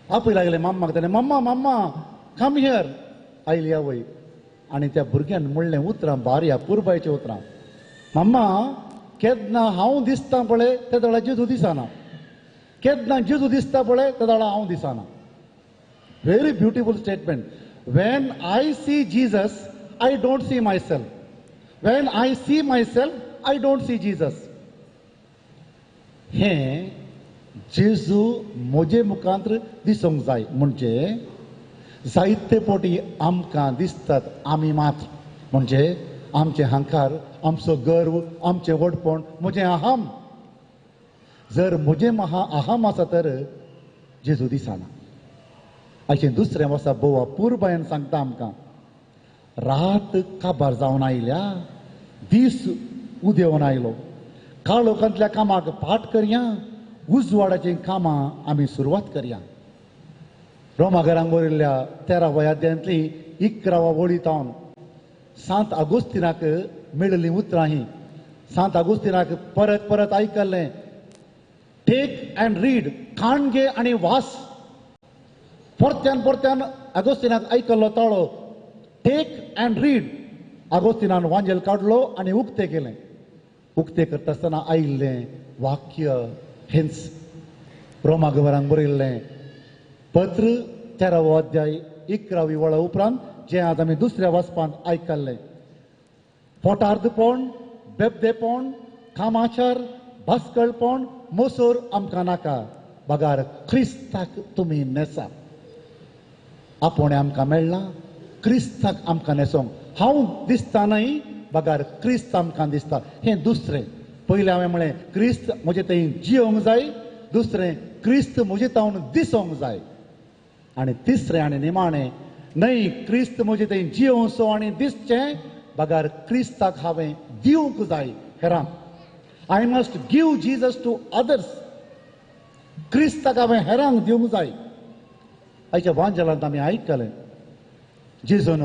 आपय लागले माम्माक, ताणें मम्मा मम्मा कम here आयली आवय. आनी त्या भुरग्यान म्हणलें उतरां भारी अपुरबायचीं उतरां, मम्मा केन्ना हांव दिसता पळय त्या वेळार जेजू दिसना, केन्ना जेजू दिसता पळय त्या वेळार हांव दिसना. Very beautiful statement. When I see Jesus I don't see myself, when I see myself I don't see Jesus. हें जेजू म्हजे मुखांत दिसूंक जाय. म्हणजे जायते पोटी आमकां दिसतात आमी मात्र, म्हणजे आमचें हांकार, आमचो गर्व, आमचें व्हडपण, म्हजें अहम. जर म्हजें महा अहम आसा तर जेजू दिसना. अशें दुसरें वर्सा भोव अपुरबायेन सांगता आमकां, रात काबार जावन आयल्या, दीस उदेवन आयलो. काळोखांतल्या कामाक पाठ करया, उजवाडाचीं कामां आमी सुरवात करया. रोमाघरांक बरयल्ल्या 13व्या अध्यायांतली 11व्या वळी तावन सांत आगोस्तिनाक मेळिल्लीं उतरां हीं. सांत आगोस्तिनाक परत परत आयकल्लें, टेक अँड रीड, कान घे आनी वास. परत्यान परत्यान आगोस्तिनाक आयकल्लो ताळो, टेक अँड रीड. आगोस्तिनान वांजेल काडलो आनी उक्तें केलें. उक्तें करता आसतना आयिल्लें वाक्य हेंच, रोमा गवरांक बरयल्लें पत्र 13वो अध्याय 11वी वळा उपरांत जें आज आमी दुसऱ्या वाचपांत आयकल्लें. पोटार्दपण, बेबदेपण, कामाचार, भास्कळपण, मोसोर आमकां नाका, बगार क्रिस्ताक तुमी न्हेसा. आपोवणें आमकां मेळ्ळां, क्रिस्ताक आमकां न्हेसोंक. हांव दिसता न्हय, बगार क्रिस्त आमकां दिसता. हें दुसरें. पयलें हांवें म्हळें क्रिस्त म्हजे थंय जियोंक जाय, दुसरें क्रिस्त म्हजे तावन दिसोंक जाय, आनी तिसरें आनी निमाणें न्हय क्रिस्त म्हजे थंय जियोवचो आनी दिसचें, बगार क्रिस्ताक हांवें दिवंक जाय हेरांक. I must give Jesus to others. क्रिस्ताक हांवें हेरांक दिवंक जाय. आयच्या वांजेलांत आमी आयकलें जेजून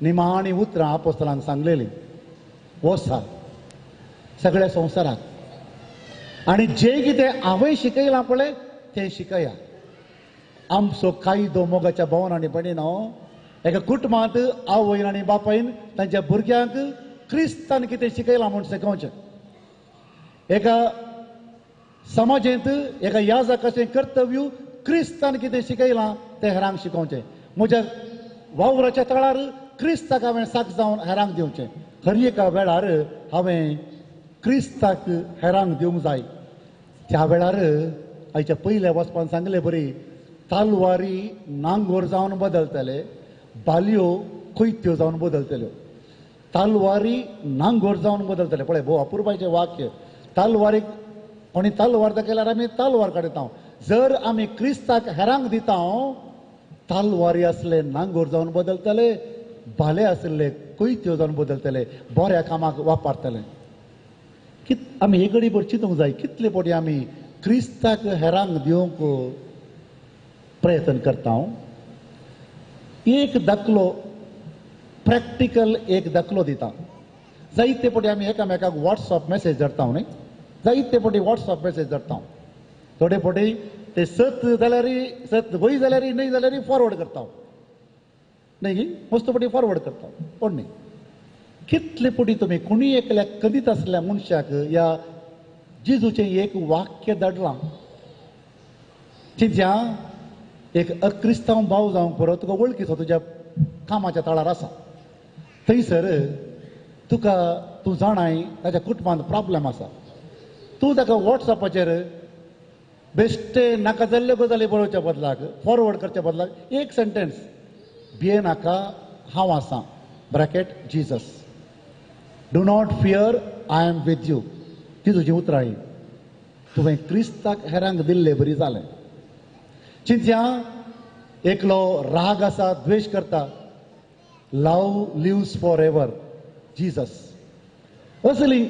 निमाणी उतरां आपोस्तलांक सांगलेलीं, वसा सगळ्या संवसाराक आनी जें कितें हांवें शिकयलां पळय तें शिकया. आमचो कायदो मोगाच्या भावन आनी भयणीनो, एका कुटुंबांत आवयन आनी बापायन तांच्या भुरग्यांक क्रिस्तान कितें शिकयलां म्हूण शिकोवचें. एका समाजेंत एका याजकाचें कर्तव्य क्रिस्तान कितें शिकयलां तें हेरांक शिकोवचें. म्हज्या वावराच्या तळार क्रिस्ताक हांवें साक जावन हेरांक दिवचें. हर एका वेळार हांवें क्रिस्ताक हेरांक दिवंक जाय. त्या वेळार आयच्या पयल्या वचपान सांगले बरी, तालवारी नांगोर जावन बदलतले, बालयो कोयत्यो जावन बदलतल्यो. तालवारी नांगोर जावन बदलतले. पळय भोव अपुरबायचें वाक्य. तालवारीक कोणी तालवार दाखयल्यार आमी तालवार काडटा. जर आमी क्रिस्ताक हेरांक दिता, तालवारी आसले नांगोर जावन बदलतले, भाले आसले कोयत्यो जावन बदलतले, बऱ्या कामाक वापरतले. आमी हे घडी भर चिंतूंक जाय कितले फावटी आमी क्रिस्ताक हेरांक दिवंक प्रयत्न करता. एक दाखलो, प्रॅक्टिकल एक दाखलो दिता. जायते फावटी आमी एकामेकाक वॉट्सअप मॅसेज धाडटा न्हय, जायते फावटी वॉट्सअप मॅसेज धाडटा. थोडे फावटी ते सत जाल्यार सत, वय जाल्यार न्हय जाल्यार फॉरवर्ड करता न्हय, मस्त फावटी फॉरवर्ड करता. पूण न्हय, कितले फावटी तुमी कोणूय एकल्या कदीत आसल्या मनशाक ह्या जेजूचें एक वाक्य धाडलां, चिंत्या एक अक्रिस्तांव भाव जावंक पुरो, तुका वळखीचो तुज्या कामाच्या तळार आसा, थंयसर तुका तूं जाणाय ताच्या कुटुंबांत प्रॉब्लम आसा, तूं ताका वॉट्सएपाचेर बेश्टे नाका जाल्ल्यो गजाली बरोवच्या बदलाक, फॉरवर्ड करच्या बदलाक एक सेंटेन्स, भिये नाका हांव आसा, bracket Jesus, do not fear, I am with you. ती तुजी उतरां ही तुवें क्रिस्ताक हेरांक दिल्ले बरी जालें. चिंत्या एकलो राग आसा, द्वेश करता, love lives for ever, Jesus. असली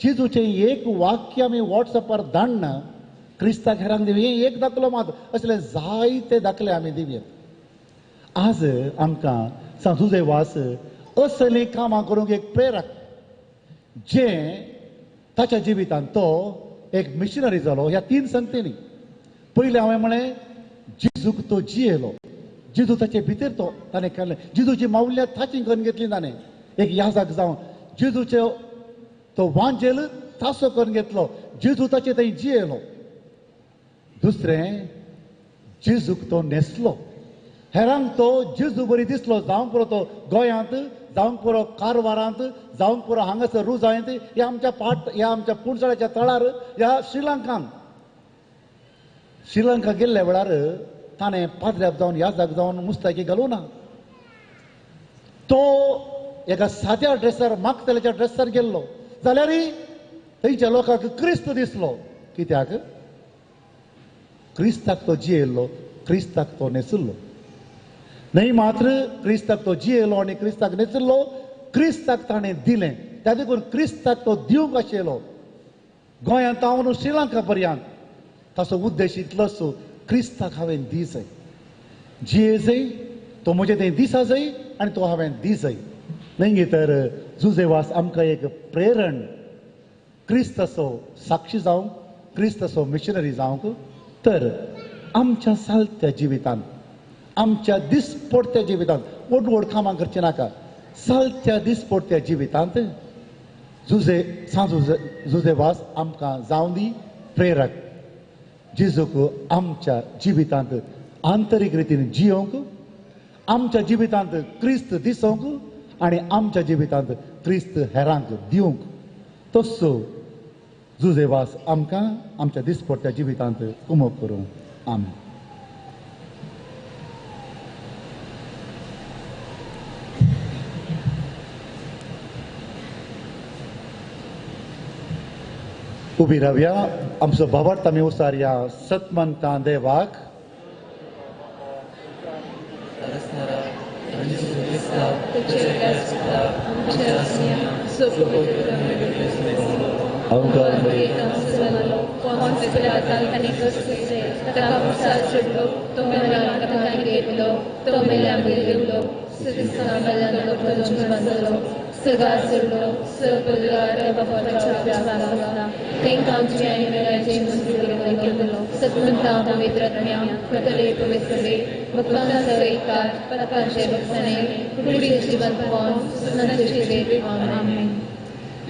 जेजूचें एक वाक्य आमी वॉट्सएपार धाडना क्रिस्ताक हेरांक दिवया, हें एक दाखलो मात, असले जायते दाखले आमी दिवया. आज आमकां सांत जुझे वास असलीं कामां करूंक एक प्रेरक, जें ताच्या जिवितांत तो एक मिशनरी जालो ह्या तीन संगतींनी. पयलें हांवें म्हळें जेजूक तो जियेलो, जेजू ताचे भितर तो ताणें केलें, जेजूची मावल्या ताची करून घेतली ताणें, एक याजक जावन जेजूचे तो वांजेल तासो करून घेतलो, जेजू ताचे थंय जियेलो. दुसरें, जेजूक तो न्हेसलो, हेरांक तो जेजू बरी दिसलो, जावंक पुरो तो गोंयांत, जावंक पुरो कारवारांत, जावंक पुरो हांगासर रुजायंत, ह्या आमच्या पाट, ह्या आमच्या पुणसाळ्याच्या तळार, ह्या श्रीलंकान. श्रीलंका गेल्ल्या वेळार ताणें पाद्र्याप जावन याजक जावन मुस्तायकी घालूं ना, तो एका साद्या ड्रेसार मागतल्याच्या ड्रेसार गेल्लो जाल्यारय थंयच्या लोकांक क्रिस्त दिसलो. कित्याक? क्रिस्ताक तो जियेल्लो, क्रिस्ताक तो नेसिल्लो. न्हय मात्र क्रिस्ताक तो जियेलो आनी क्रिस्ताक नेसिल्लो, क्रिस्ताक ताणें दिलें. त्या देखून क्रिस्ताक तो दिवंक आशिल्लो. गोंयांत हांव श्रीलंका पर्यंत ताचो उद्देश इतलोच, क्रिस्ताक हांवें दी जाय, जिये जाय, तो म्हजें तें दिसा जाय आनी तो हांवें दी जाय. न्हय तर जुजेवास आमकां एक प्रेरण क्रिस्ताचो साक्षी जावंक, क्रिस्ताचो मिशनरी जावंक. तर आमच्या चालत्या जिवितांत, आमच्या दिसपडत्या जिवितांत, व्हड व्हड कामां करचें नाका, चालत्या दिसपडत्या जिवितांत जुजे सांत जुजेवास आमकां जावं दी प्रेरक. जेजूक आमच्या जिवितांत आंतरीक रितीन जियोंक, आमच्या जिवितांत क्रिस्त दिसोंक आनी आमच्या जिवितांत क्रिस्त हेरांक दिवंक. तसो जुजेवास आमकां आमच्या दिसपडत्या जिवितांत कुमक करूं. आमी उबी रावया. आमचो भावार्थ आमी उसारया सतमंता देवाक.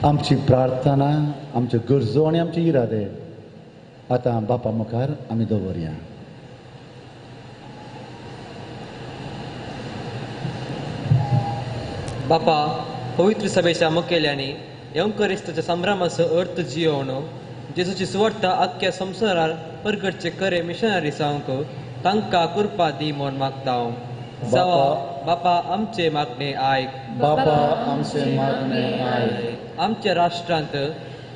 आमची प्रार्थना, आमच्यो गरजो आनी आमचे इरादे आतां बापा मुखार आमी दवरया. बापा, पवित्र सभेच्या मुखेल्यांनी येवकरिस्ताच्या संभ्रमाचो अर्थ जियोवन जेजूची सुवार्ता आख्ख्या संवसारार परगटचे खरे मिशनरी जावंक तांकां कृपा दी म्हूण मागता हांव. जावा बापा आमचे मागणे आयक. बापा आमचे मागणे आयक. आमच्या राष्ट्रांत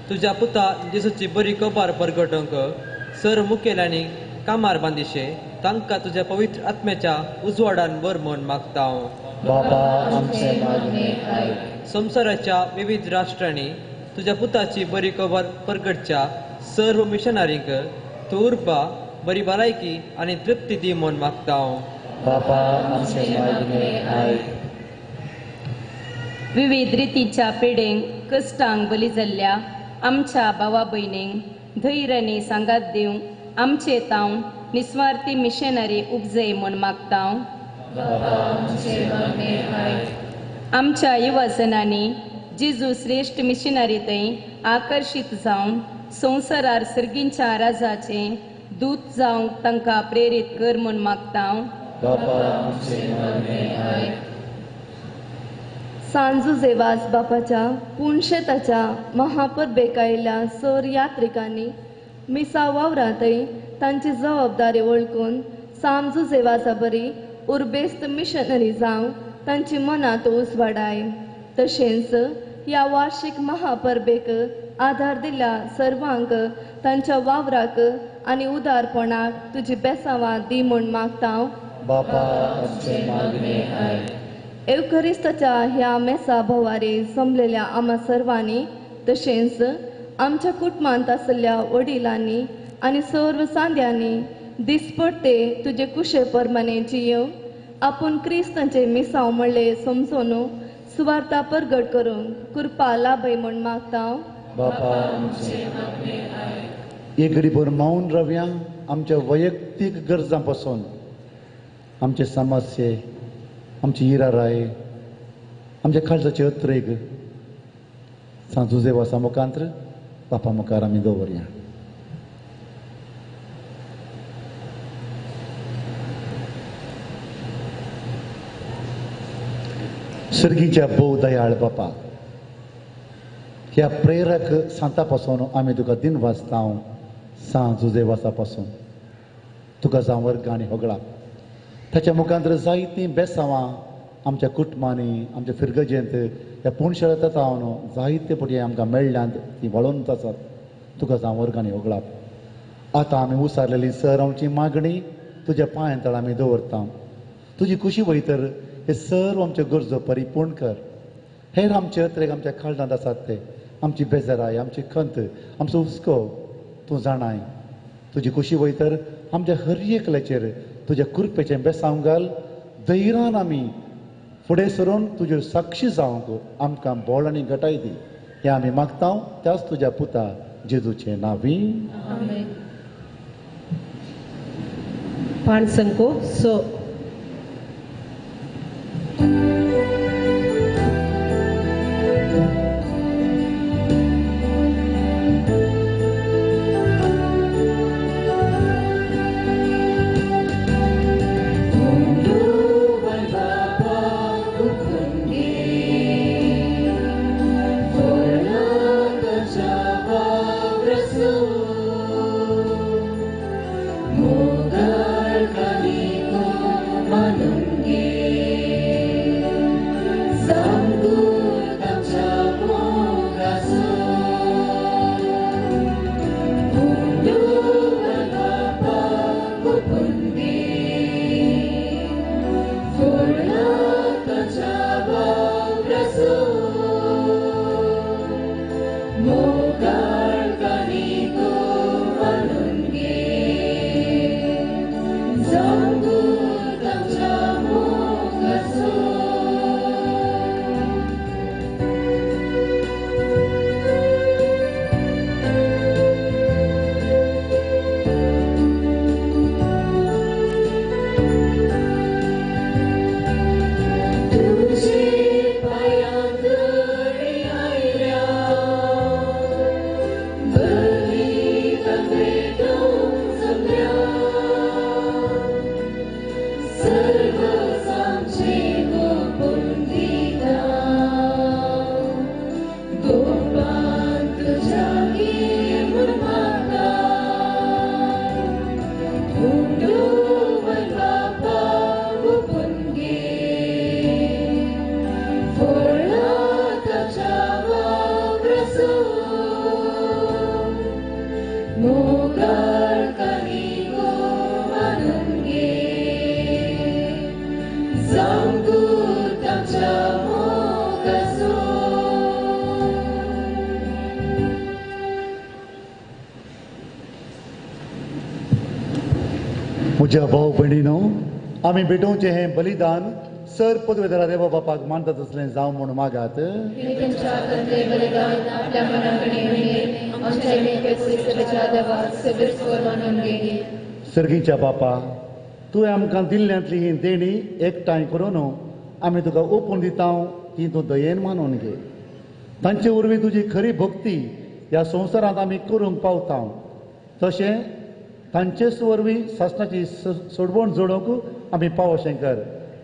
तुज्या पुता जेजूची बरी खबर परगटोवंक सर मुखेल्यांनी कामार बांदिशे तांकां तुज्या पवित्र आत्म्याच्या उजवाडान वर म्हूण मागता हांव. बापा आमचे मागणे आयक. संवसाराच्या विविध राष्ट्रांनी तुज्या पुताची बरी खबर परगटच्या सर्व मिशनरींक तूं उर्बा, बरी भलायकी आनी तृप्ती दी म्हूण मागता हांव. बापा आमचे मागणे आयक. विविध रितीच्या पिडेंक कश्टांक बली जाल्ल्या आमच्या भावा भयणींक धैर्य आनी सांगात दिवंक आमचे तावन निस्वार्थी मिशनरी उपजय म्हूण मागता हांव. आमच्या युवजनांनी जेजू श्रेश्ठ मिशनरी थंय आकर्शीत जावन संवसारार सर्गींच्या राजाचें दूत जावंक तांकां प्रेरीत कर म्हूण मागता हांव. सांजुजेवास बापाच्या पुणशेताच्या महापरबेक आयिल्ल्या सर यात्रिकांनी मिसा वावरांतय तांची जबाबदारी वळखून सांजुजेवासा बरी उर्बेस्त मिशनरी जावंक तांची मनांत उजवाडाय. तशेंच ह्या वार्षिक महापरबेक आधार दिल्ल्या सर्वांक तांच्या वावराक आनी उदारपणाक तुजी बेसावां दी म्हूण मागता हांव. बापा आमचे मागणे आयक. एवखरिस्ताच्या ह्या मेसा भोवारी जमलेल्या आमा सर्वांनी तशेंच आमच्या कुटुंबांत आशिल्ल्या वडिलांनी आनी सर्व सांद्यांनी दिसपडते तुजे कुशे प्रमाणे जियेवंक आपूण क्रिस्तांचे मिसांव म्हणले समजून सुवार्ता परगट करूंक कृपा लाभय म्हूण मागता हांव. बापा आमचे मागणे आयक. एक घडीभर मौन रावया. आमच्या वैयक्तीक गरजां पासून, आमचे समस्ये, आमची इराराय, आमच्या काळजाचे अत्रेग सांजुजेवासा मुखांत्र बापा मुखार आमी दवरया. सर्गीच्या भोव दयाळ बापा, ह्या प्रेरक सांता पासून आमी तुका दिन वाचता. सांजुजेवासा पासून तुका जावं वर्ग आनी होगळा ताच्या मुखांत्र जायतीं बेसावां आमच्या कुटुंबांनी आमच्या फिरगजेंत ह्या पूण जावन जायते पटी आमकां मेळ्ळ्यांत ती वळोनच आसात. तुका जावं वर्गांनी वगळाप. आतां आमी उसारलेली सर आमची मागणी तुज्या पांयां तळ आमी दवरता. तुजी खुशी वयतर हे सर्व आमच्यो गरजो परिपूर्ण कर. हेर आमचे अत्रेक आमच्या खालदांत आसात ते आमची बेजाराय, आमची खंत, आमचो हुस्को तूं जाणाय. तुजी खुशी वयतर आमच्या हर एकल्याचेर तुज्या कृपेचें बेसांव घाल. धैर्यान आमी फुडें सरून तुज्यो साक्षी जावंक आमकां बोळ आनी घटाय दी. हें आमी मागता त्याच तुज्या पुता जेजूचें नांवी. पाणसंको सो म्हज्या भाव भयणीनो, आमी भेटोवचें हें बलिदान सर पदवेदारा देवा बापाक मानतात असलें जावं म्हूण मागात. सर्गीच्या बापा, तुवें आमकां दिल्ल्यांतली ही देणी एकठांय करून आमी तुका ओपून दिता, ती तूं दयेन मानून घे. तांचे वरवीं तुजी खरी भक्ती ह्या संवसारांत आमी करूंक पावता. तशें तांचेच वरवीं सासणाची सोडवण जोडूंक आमी पावोशें कर.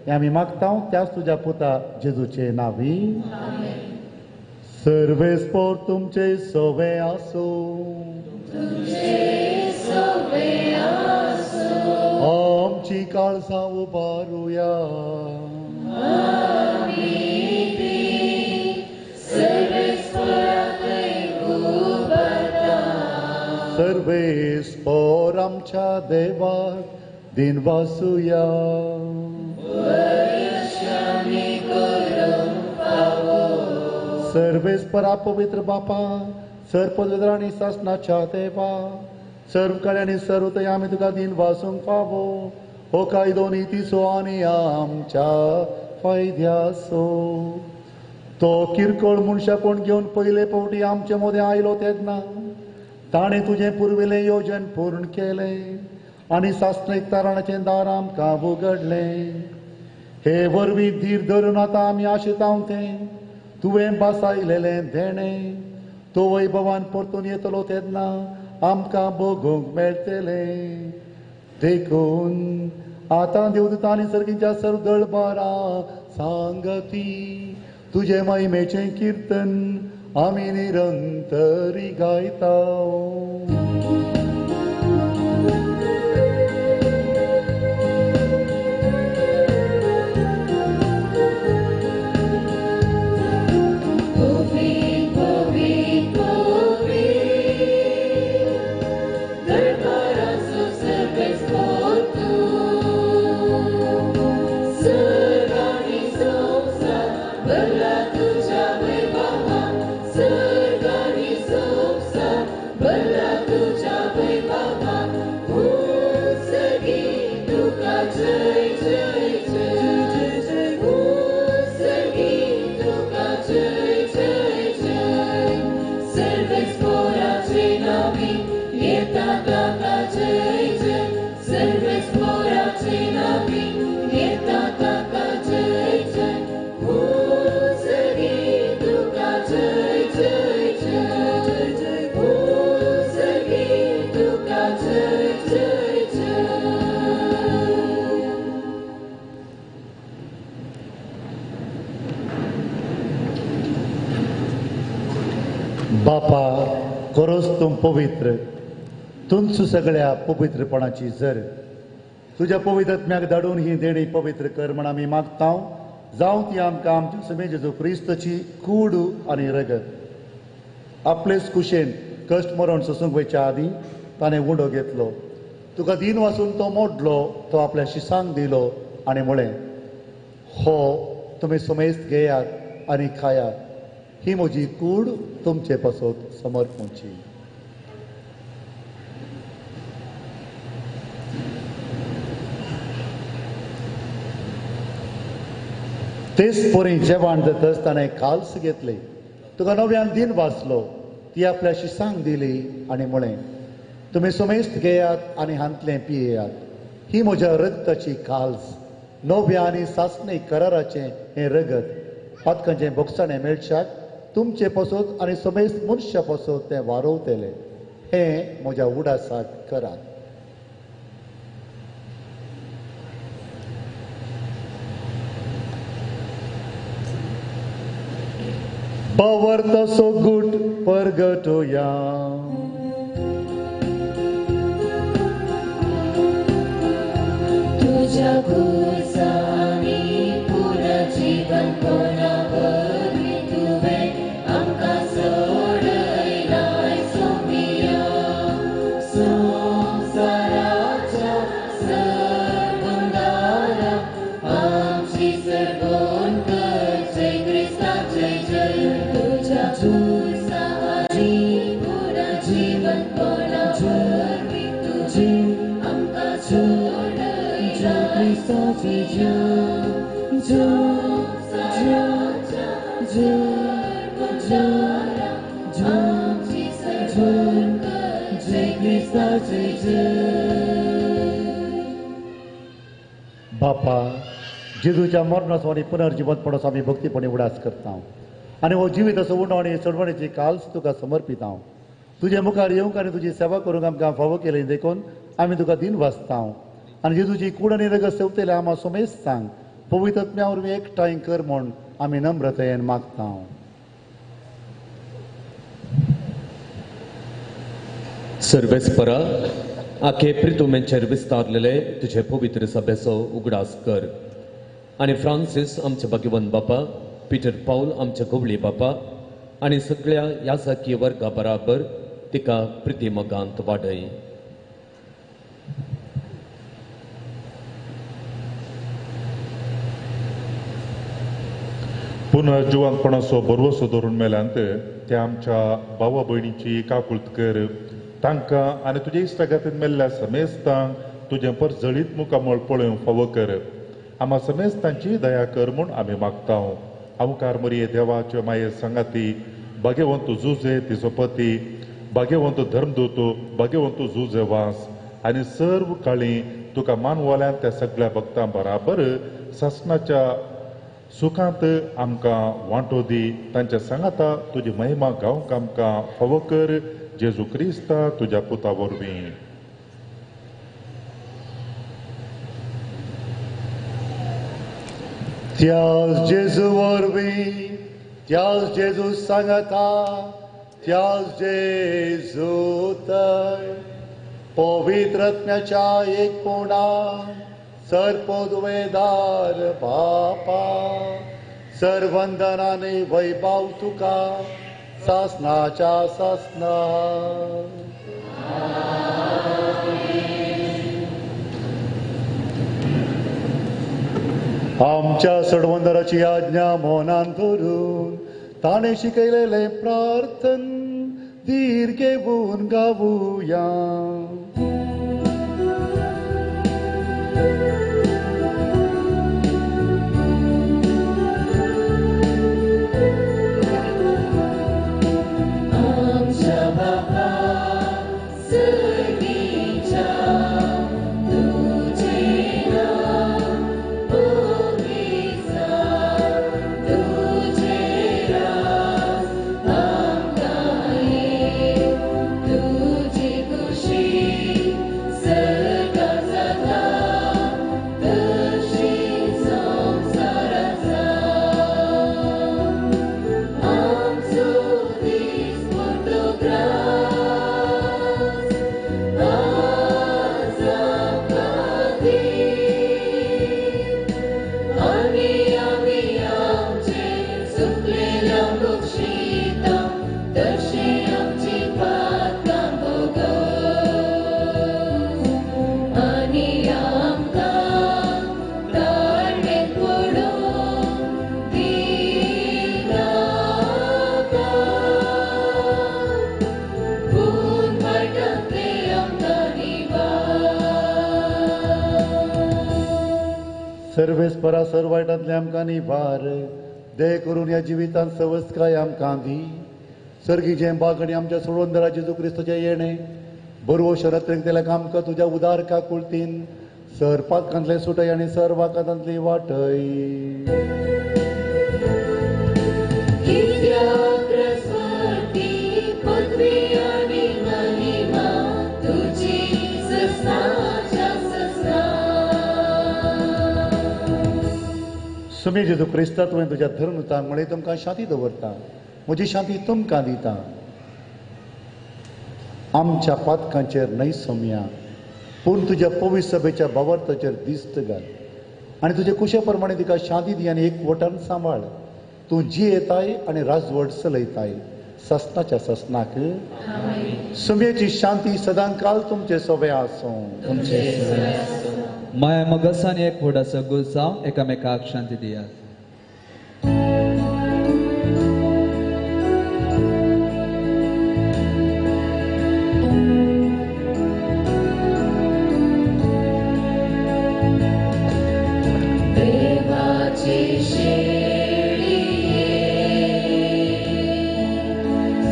हें आमी मागता त्याच तुज्या पुता जेजूचे नांवी. सर्वेस्पोर तुमचे सवे आसूं. आमची काळजां उबारुया. सर्वेस्पोर आमच्या देवाक दिन वासुया. सर्वेस्परा पवित्र बापा, सर पवित्र आनी सासणाच्या देवा, सर्व कडेन आनी सर्वतय आमी तुका दिन वासूंक फावो. हो कायदो नितीचो आनी आमच्या फायद्याचो. तो किरकोळ मनशापण घेवन पयले फावटी आमचे मदें आयलो तेन्ना ताणें तुजें पुर्विल्लें योजन पूर्ण केलें आनी सासणीक तारणाचें दार आमकां उगडलें. हे वरवीं धीर धरून आतां आमी आशेता तें तुवें बासायलेलें देणें तो वैभवान परतून येतलो तेन्ना आमकां बघूंक मेळटलें. देखून आतां देवदूत आनी सर्गीच्या सर्व दळबारा सांगती तुजे महिमेचें कीर्तन आमी निरंतरी गायता. येता ताका जय जय सर्वेस्पोराचे नावी येता ताका जय जय उजगी तुका जय जय जय जय उजगी तुका जय जय जय. बापा खरोच तूं पवित्र, तुमचो सगळ्या पवित्रपणाची जर तुज्या पवित्रत्म्याक धाडून ही देणी पवित्र कर म्हण आमी मागता. जावं ती आमकां आमच्या समे जेजू क्रिस्तची कूड आनी रगत. आपलेच कुशेन कश्ट मरण सोसूंक वयच्या आदीं ताणें उंडो घेतलो, तुका दीन वाचून तो मोडलो, तो आपल्या शिसांक दिलो आनी म्हळें, हो तुमी समेस्त घेयात आनी खायात, ही म्हजी कूड तुमचे पासत समर्पणची. तेच परी जेवण जातच ताणें काल्स घेतले, तुका नव्यान दीन वाचलो, ती आपल्या शिसांक दिली आनी म्हळें, तुमी समेस्त घेयात आनी हांतलें पियेयात, ही म्हज्या रगताची काल्स, नव्या आनी सासणी कराराचें हें रगत, पातकांचें बोगसाणें मेळशाक तुमचे पासत आनी समेस्त मनशा पासत तें वारोवतलें, हें म्हज्या उडासाक करात. पवर्तसो गुट परगटोया. तुझ्या खुर्सांनी पुनर्जीवनपणा वरवीं तुवें आमकां सोडयलाय सोंपिया. संवसाराच्या सरबंदारा आमची सरबोन कर, जय क्रिस्ता जय जय. तुझ्या खुर्सांनी पुनर्जीवनपणा वरवीं तुवें आमकां सोडयलाय सोंपिया. बापा, जेजूच्या मरणाचो आनी पुनर्जिवंतपणाचो आमी भक्तीपणी उडास करता आनी हो जिवीत असो उणो आनी चडवणीची काल्स तुका समर्पित हांव. तुजे मुखार येवंक आनी तुजी सेवा करूंक आमकां फावो केली देखून आमी तुका दिन वाचता आनी जेजूची कूड आनी रगत सेवतले आमा समेस्त सांग पवित्रत्म्या वरवीं एकठांय कर म्हूण आमी नम्रतायेन मागता. सर्वेस्परा, आखे प्रितुमेंचेर विस्तारलेले तुजे पवित्र सभेचो उगडास कर आनी फ्रांसीस आमचे भाग्यवंत बापा, पिटर पावल आमचे गवळी बापा आनी सगळ्या याजकीय वर्गा बराबर तिका प्रितीमगांत वाडय. पुनर्जिवंतपणाचो भरवसो धरून मेल्यांत त्या आमच्या भावा भयणीची काकुळत कर, तांकां आनी तुज्या इश्टागातीन मेल्ल्या समेस्तांक तुजें परजळीत मुखामळ पळोवंक फावो कर. आमा समेस्तांची दया कर म्हूण आमी मागता. अवकार मरिये देवाचे माये सांगाती, भाग्यवंत जुजे तिचो पती, भाग्यवंत धर्मदूत, भाग्यवंत जुजे वास आनी सर्व काळी तुका मानवल्यान त्या सगळ्या भक्तां बराबर सासणाच्या सुखांत आमकां वांटो दी. तांच्या सांगाता तुजी महिमा गावंक आमकां फावो कर, जेजू क्रिस्ता तुज्या पुता वरवीं. त्याच जेजू वरवीं, त्याच जेजू सांगता, त्याच जेजू तय पवित्रत्म्याच्या एकपणा सर्पोद्वेदार बापा, सर्वंदनाने वैभव तुका सासनाच्या सासना. आमच्या सडवंदराची आज्ञा मनान धरून ताणें शिकयलेलें प्रार्थन धीर घेवन गावुया. आमच्या बापा. सर्गीच्या तुझे नाव पवित्र जावं, तुझे राज आमकां ये, तुजी खुशी सर्गात जाता तशी संवसारात जावं. आमचो दिसपट्टो ग्रास आज आमकां दी, आनी आमी आमचे चुकलेल्यांक बक्षिता तशी आमची पातकां भोगस, आनी आमकां ताळणेंत पडूंक दिनाका, पूण वायटांतले आमकां निवार. सर्वेस्परा सर वायटांतले आमकां निवार, दया करून ह्या जिवितांत सवस्काय आमकां दी. सर्गीचें बाग आनी आमच्या सोडवणदारा जेजू क्रिस्ताचें येणें बरवो शरत्रेक तेल्याक आमकां तुज्या उदार काकुळतीन सर पातकांतले सुटय आनी सर वाकातांतली वाटय. कित्याक रस्वती पदवी आनी महिमा तुजी ससनाच्या ससना. सुमी जेजू क्रिस्ता, तुवें तुज्या धर्मतांक म्हळें तुमकां शांती दवरता, म्हजी शांती तुमकां दिता. आमच्या पातकांचेर न्हय सोमया, पूण तुज्या पवित्र सभेच्या भावार्थाचेर दिस्त घाल आनी तुजे कुशे प्रमाणे तिका शांती दी आनी एकवटान सांबाळ. तूं जियेताय आनी राजवट चलयताय ससनाच्या ससनाक. सुमयेची शांती सदांकाल तुमचे सोबे आसूं. माया मगसानी एकवट आसा जावं एकामेकाक शांती दियात. देवाची शेळये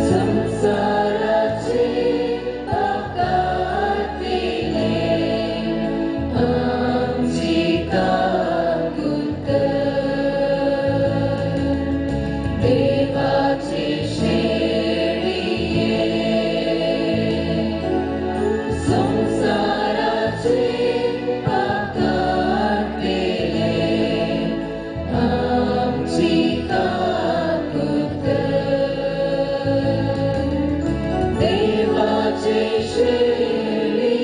संसाराचे पाप काडटिले, आमची काकूट कर. देवाची शेळये संसाराचे पाप काडटिले, आमची काकूट कर. देवाचे शेळये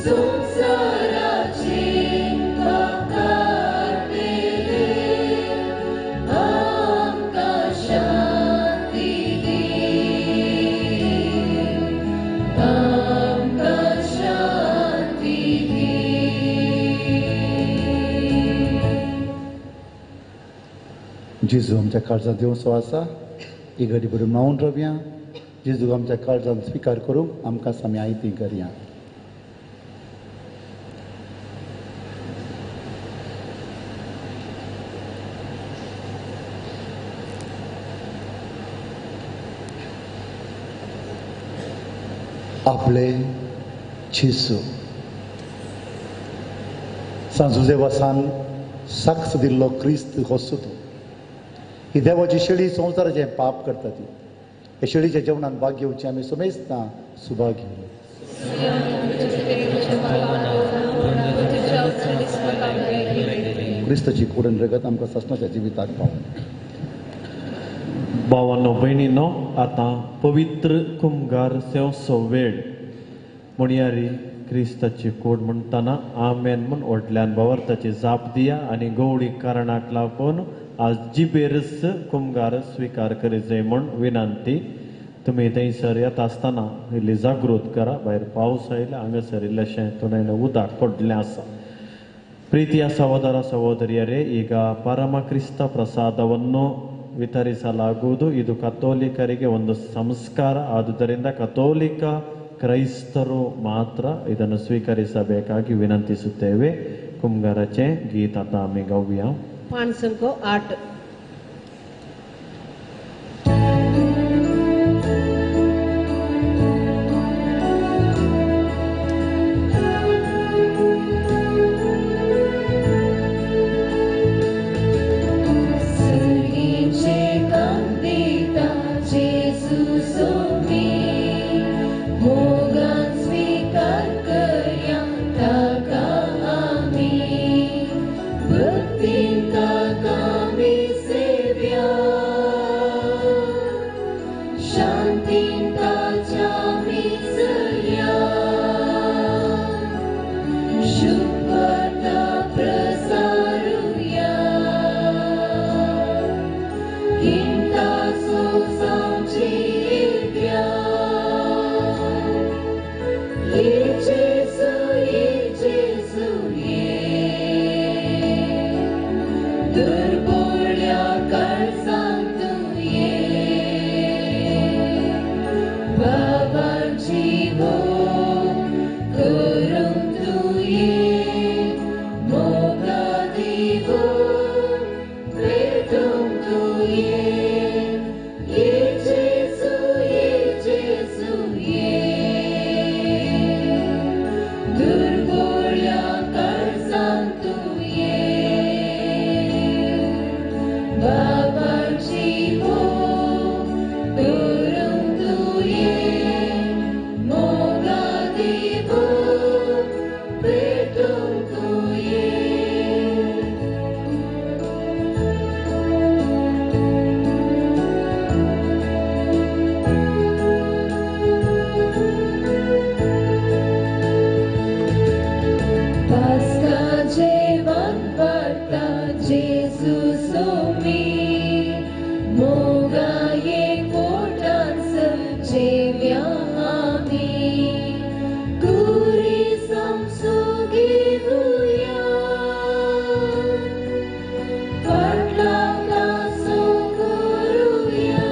संसाराचे पाप काडटिले, आमकां शांती दी, आमकां शांती दी. जेजू आमच्या काळजांत दिवचो आसा, ही घडी बरी मावन रावया. जेजू आमच्या काळजांत स्विकार करूंक आमकां सामी आयती करया. आपले जेजू सांजुजेवासान साक्ष दिल्लो क्रिस्त हो सुतो. ही देवाची शेळी संवसाराचें पाप करता ती. हे शेळीच्या जेवणान भाग घेवची आमी सुमेस्तां सुभाग घेवया. क्रिस्ताची कुडन रगत आमकां ससनाच्या जिविताक पावूं. भावांनो भयणीनो, आतां पवित्र कुमगार सेवसो वेळ म्हणयारी क्रिस्ताची कोड म्हणटना आमेन म्हूण व्हडल्यान भावार्थाची जाप दिया आनी गवळी कारणाक लागून आज जिबेरच कुमगार स्विकार करीत म्हूण विनंती. तुमी थंयसर येता आसतना इल्ली जागृत करा, भायर पावस आयला हांगासर इल्लेशें तुणें उदक पडलें आसा. ಪ್ರೀತಿಯ ಸಹೋದರ ಸಹೋದರಿಯರೇ, ಈಗ ಪರಮ ಕ್ರಿಸ್ತ ಪ್ರಸಾದವನ್ನು ವಿತರಿಸಲಾಗುವುದು. ಇದು ಕಥೋಲಿಕರಿಗೆ ಒಂದು ಸಂಸ್ಕಾರ. ಆದುದರಿಂದ ಕಥೋಲಿಕ ಕ್ರೈಸ್ತರು ಮಾತ್ರ ಇದನ್ನು ಸ್ವೀಕರಿಸಬೇಕಾಗಿ ವಿನಂತಿಸುತ್ತೇವೆ. ಕುಂಗರಚೆ ಗೀತ ತಾಮಿ ಗವ್ಯ 508. किंताच्या मिसया शुभवार्ता प्रसारुया किंतासो सांचिव्या ये जेसू ये दुर्बोळ्या काळजांत तूं ये बाबाची मोग करूंक तूं ये मोगा दिवो पेटोवंक तूं ये ये जेसू ये दुर्बोळ्या काळजांत तूं ये बाबाची मोग करूंक तूं ये मोगा दिवो पेटोवंक तूं ये. पास्का जेवण वाडटा जेजू सोमी मोगा ये पोटांस जेव्या आमी कुरी समसू घेवया फाटला कासो करुया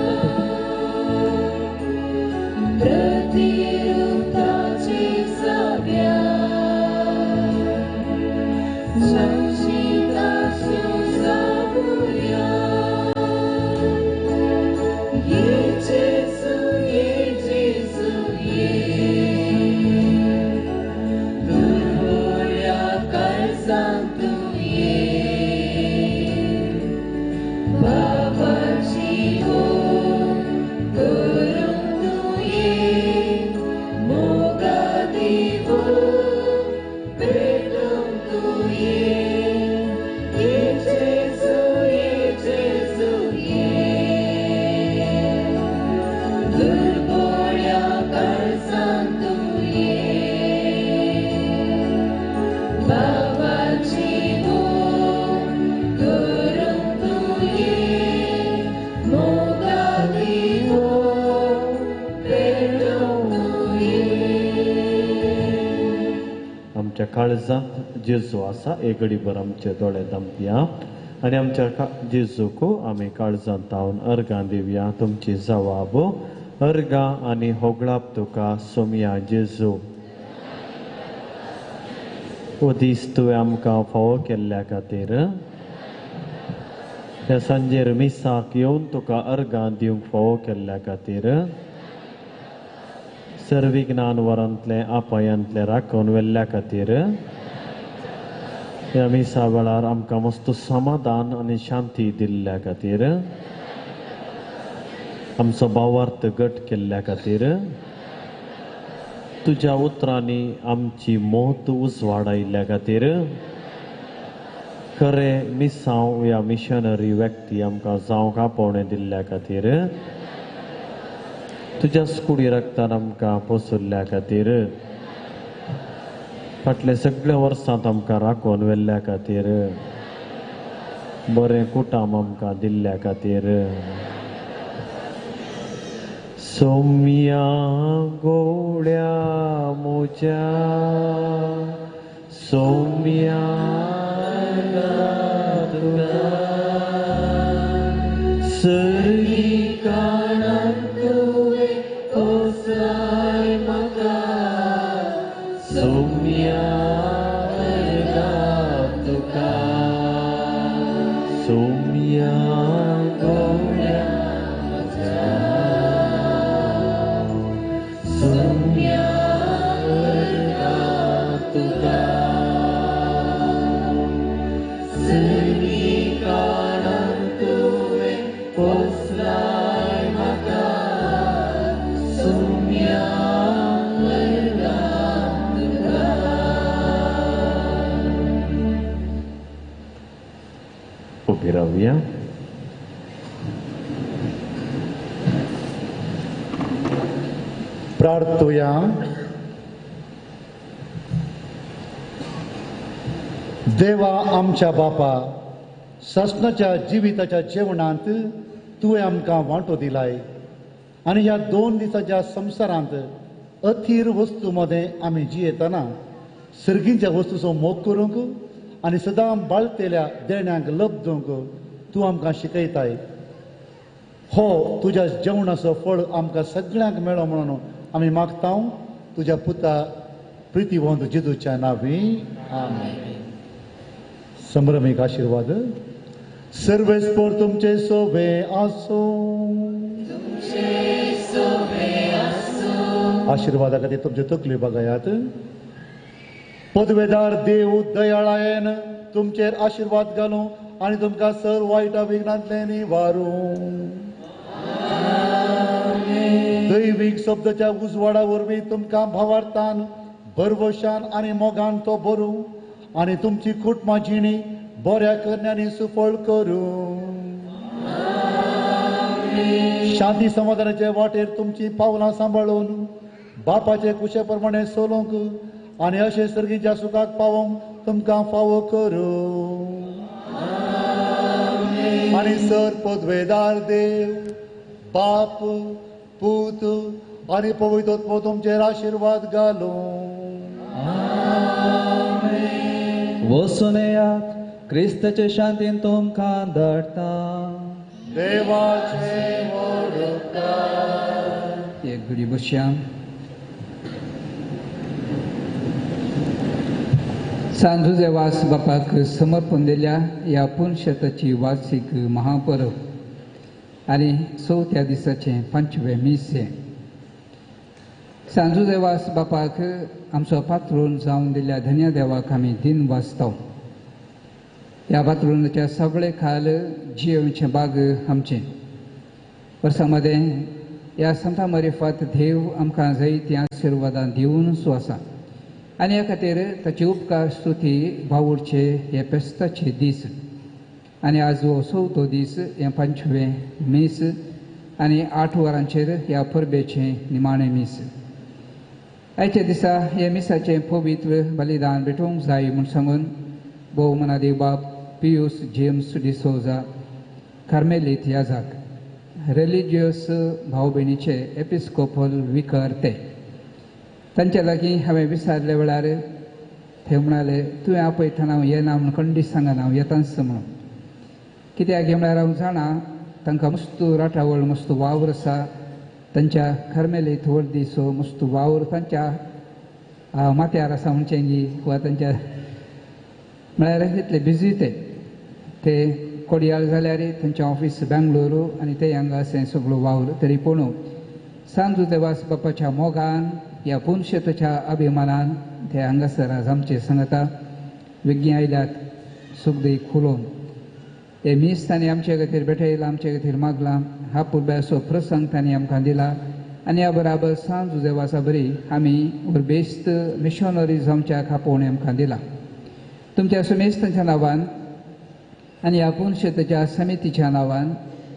प्रतिरूपाची सव्या ये जेसू ये दुर्बोळ्या काळजांत तूं ये बाबाची मोग करूंक तूं ये मोगा दिवो पेटोवंक तूं ये ये जेसू ये दुर्बोळ्या काळजांत तूं ये बाबाची मोग करूंक तूं ये मोगा दिवो पेटोवंक तूं ये. आमच्या काळजांत जेजू आसा एक घडीभर आमचे दोळे दामपया आनी आमच्या जेजूक आमी काळजांत तावन अर्गां दिवया. तुमची जवाब अर्गां आनी होगळाप तुका सोमया जेजू. ओ दीस तुवें आमकां फावो केल्ल्या खातीर ह्या सांजेर मिसाक येवन तुका अर्गां दिवंक फावो केल्ल्या खातीर सर्विज्ञान वरांतलें आपायांतलें राखून व्हेल्ल्या खातीर ह्या मिसा वेळार आमकां मस्त समाधान आनी शांती दिल्ल्या खातीर आमचो भावार्थ गट केल्ल्या खातीर तुज्या उतरांनी आमची मोत उजवाडायिल्ल्या खातीर खरें मिसांव ह्या मिशनरी व्यक्ती आमकां जावंक आपोवणें दिल्ल्या खातीर तुज्या कुडी रक्तान आमकां पोसुल्ल्या खातीर फाटल्या सगळ्या वर्सांत आमकां राखून व्हेल्ल्या खातीर बरें कुटाम आमकां दिल्ल्या खातीर सोम्या गोड्या मोज्या सोम्या तुका सर्वी काळांत तुवें कोसलाय म्हाका सोम्या तुका सोम्या गोड्या म्हज्या सोम्या तुका सर्वी काळांत तुवें पोसलाय म्हाका सोम्या तुका. उबी रावया. प्रार्थुया. देवा आमच्या बापा, सासणाच्या जिविताच्या जेवणांत तुवें आमकां वांटो दिलाय आनी ह्या 2 दिसाच्या संवसारांत अथीर वस्तू मदें आमी जियेतना सर्गींच्या वस्तूचो मोग करूंक आनी सदां बाळतेल्या देण्यांक लब्दूंक तूं आमकां शिकयताय. हो तुज्या जेवणाचो फळ आमकां सगळ्यांक मेळो म्हणून आमी मागता तुज्या पुता प्रितीवंत जेजूच्या नांवी, आमेन. संभ्रमीक आशिर्वाद. सर्वेस्पर तुमचे सोबे आसूं. आशिर्वादा खातीर तुमचे तकली बघायात. पदवेदार देव दयाळायेन तुमचेर आशिर्वाद घालूं आनी तुमकां सर वायटा विघ्नांतलें निवारूं. दैवीक शब्दाच्या उजवाडा वरवीं तुमकां भावार्थान, भरवशान आनी मोगान तो भरूं आनी तुमची कुटुंबा जिणी बऱ्या करण्यांनी सुफळ करूं. शांती समाधानाचे वाटेर तुमची पावलां सांबाळून बापाचे कुशे प्रमाणे चलोवंक आनी अशें सर्गीच्या सुखाक पावोवंक तुमकां फावो करूं. आनी सर पदवेदार देव बाप, पूत आनी पवित्र आत्मो तुमचेर आशिर्वाद घालूं. वचून येयात, क्रिस्ताचे शांतीन तुमकां धाडटा. देवाचे व्हड उपकार. एक घडी बसया. सांजुजे वास बापाक समर्पण दिल्या ह्या पुनशताची वार्षिक महापरब आनी चवथ्या दिसाचें 5वें मीस. सांजुजे वास बापाक आमचो पात्रून जावन दिल्ल्या धन्य देवाक आमी दिन वाचता. ह्या पात्रुणाच्या सगळे खाल जियेवचें बाग आमचें. वर्सां मदें ह्या संता मरिफात देव आमकां जायतीं आशिर्वादां दिवन सो आसा आनी ह्या खातीर ताची उपकार स्तुती बावुरचे हे पेस्ताचे दीस आनी आज हो चवथो दीस हें 5वें मीस आनी 8 वरांचेर ह्या परबेचें निमाणें मीस. आयच्या दिसा हे मिसाचें पवित्र बलिदान भेटोवंक जाय म्हूण सांगून भोवमनादी बाब पियूस जेम्स डिसोजा कार्मेलीत याजाक रिलिजियस भाव भयणीचे एपिस्कोपल विकर ते तांच्या लागीं हांवें विचारले वेळार ते म्हणाले, तुवें आपयतना हांव येना म्हूण खंडीत सांगना, हांव येताच म्हणून. कित्याक हें म्हळ्यार हांव जाणा तांकां मस्तू राटावळ, मस्तू वावर आसा. तांच्या कार्मेलीत वर्दीचो मस्तू वावर तांच्या माथ्यार आसा म्हणचें गी वा तांच्या म्हळ्यार इतले बिजी ते ते कोडियाल जाल्यार तांचें ऑफीस बेंगलोरू आनी ते हांगा आसा सगळो वावर. तरी पूण सांजुजे वास बापाच्या मोगान ह्या पुनशेताच्या अभिमानान ते हांगासर आज आमचे सांगता वेगीं आयल्यात सुखदी खुलोवन. हे मीस तांणी आमचे खातीर भेटयलां, आमचे खातीर मागलां. हा पुर्ब्याचो प्रसंग तांणी आमकां दिला आनी ह्या बराबर सांजुजे वासा बरी आमी उर्बेस्त मिशनरी जावच्या आपोवणें आमकां दिला. तुमच्या सुमेस्तांच्या नांवान आनी ह्या पुनशेताच्या समितीच्या नांवान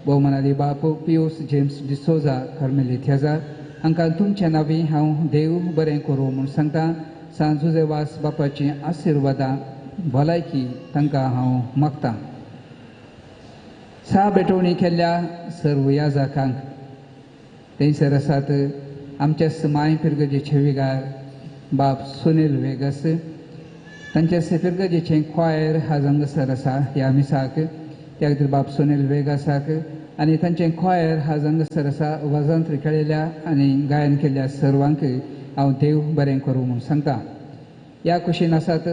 भोवमनादी बाप पियूस जेम्स डिसोजा कार्मेलीत ह्याजा हांकां तुमच्या नांवी हांव देव बरें करूं म्हूण सांगता. सांजुजे वास बापाची आशिर्वादां भलायकी तांकां हांव मागतां. सा भेटवणी केल्ल्या सर्व याजाकांक थंयसर आसात आमच्या माय पिरगजेचे विगार बाब सुनील वेगस, तांच्या फिरगजेचें क्वायर आज हांगासर आसा ह्या मिसाक. त्या खातीर बाब सुनील वेगासाक आनी तांचें क्वायर आज हांगासर आसा. वाजांत्र खेळिल्ल्या आनी गायन केल्ल्या सर्वांक हांव देव बरें करूं म्हूण सांगता. ह्या कुशीन आसात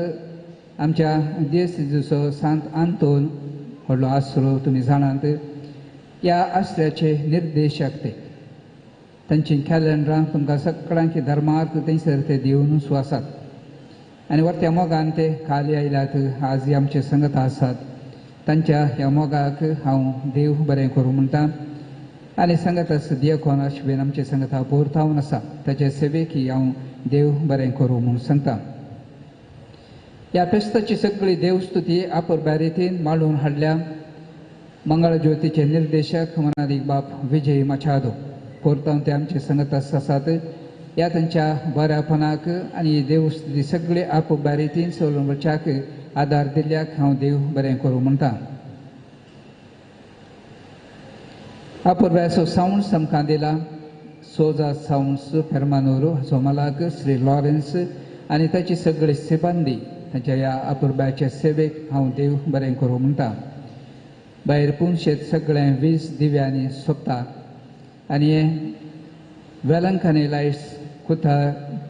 आमच्या देसजूचो सांत आंतोन व्हडलो आसरो तुमी जाणात. ह्या आसऱ्याचे निर्देशक ते तांची कॅलेंडरां तुमकां सगळ्यांकी धर्मार्थ थंयसर ते दिवन सो आसात आनी वरत्या मोगान ते खाली आयल्यात आज आमचे संगत आसात. तांच्या ह्या मोगाक हांव देव बरें करूं म्हणटा आनी संगत दियकोन आशिल्ल्यान आमचे संगता पोरतावन आसा ताचे सेवेकी हांव देव बरें करूं म्हूण सांगता. ह्या फेस्ताची सगळी देवस्तुती आपुरब्या रितीन मांडून हाडल्या मंगळ ज्योतीचे निर्देशक मनादीक बाप विजय माछादो पोरतावन ते आमचे संगत आसात. ह्या तांच्या बऱ्यापणाक आनी देव सगळे आपुबारीतीन चलून वचच्याक आदार दिल्ल्याक हांव देव बरें करूं म्हणटा. अपुरबायेचो सावंड्स आमकां दिला सोजा सावंड्स फेर्मानोरू हाचो मालक श्री लॉरेन्स आनी ताची सगळी सिबंदी तांच्या ह्या अपुरबायेच्या सेवेक हांव देव बरें करूं म्हणटा. भायर पुनशेत सगळें वीज दिव्यांनी सोबता आनी वेलंकानी लायट्स कुथा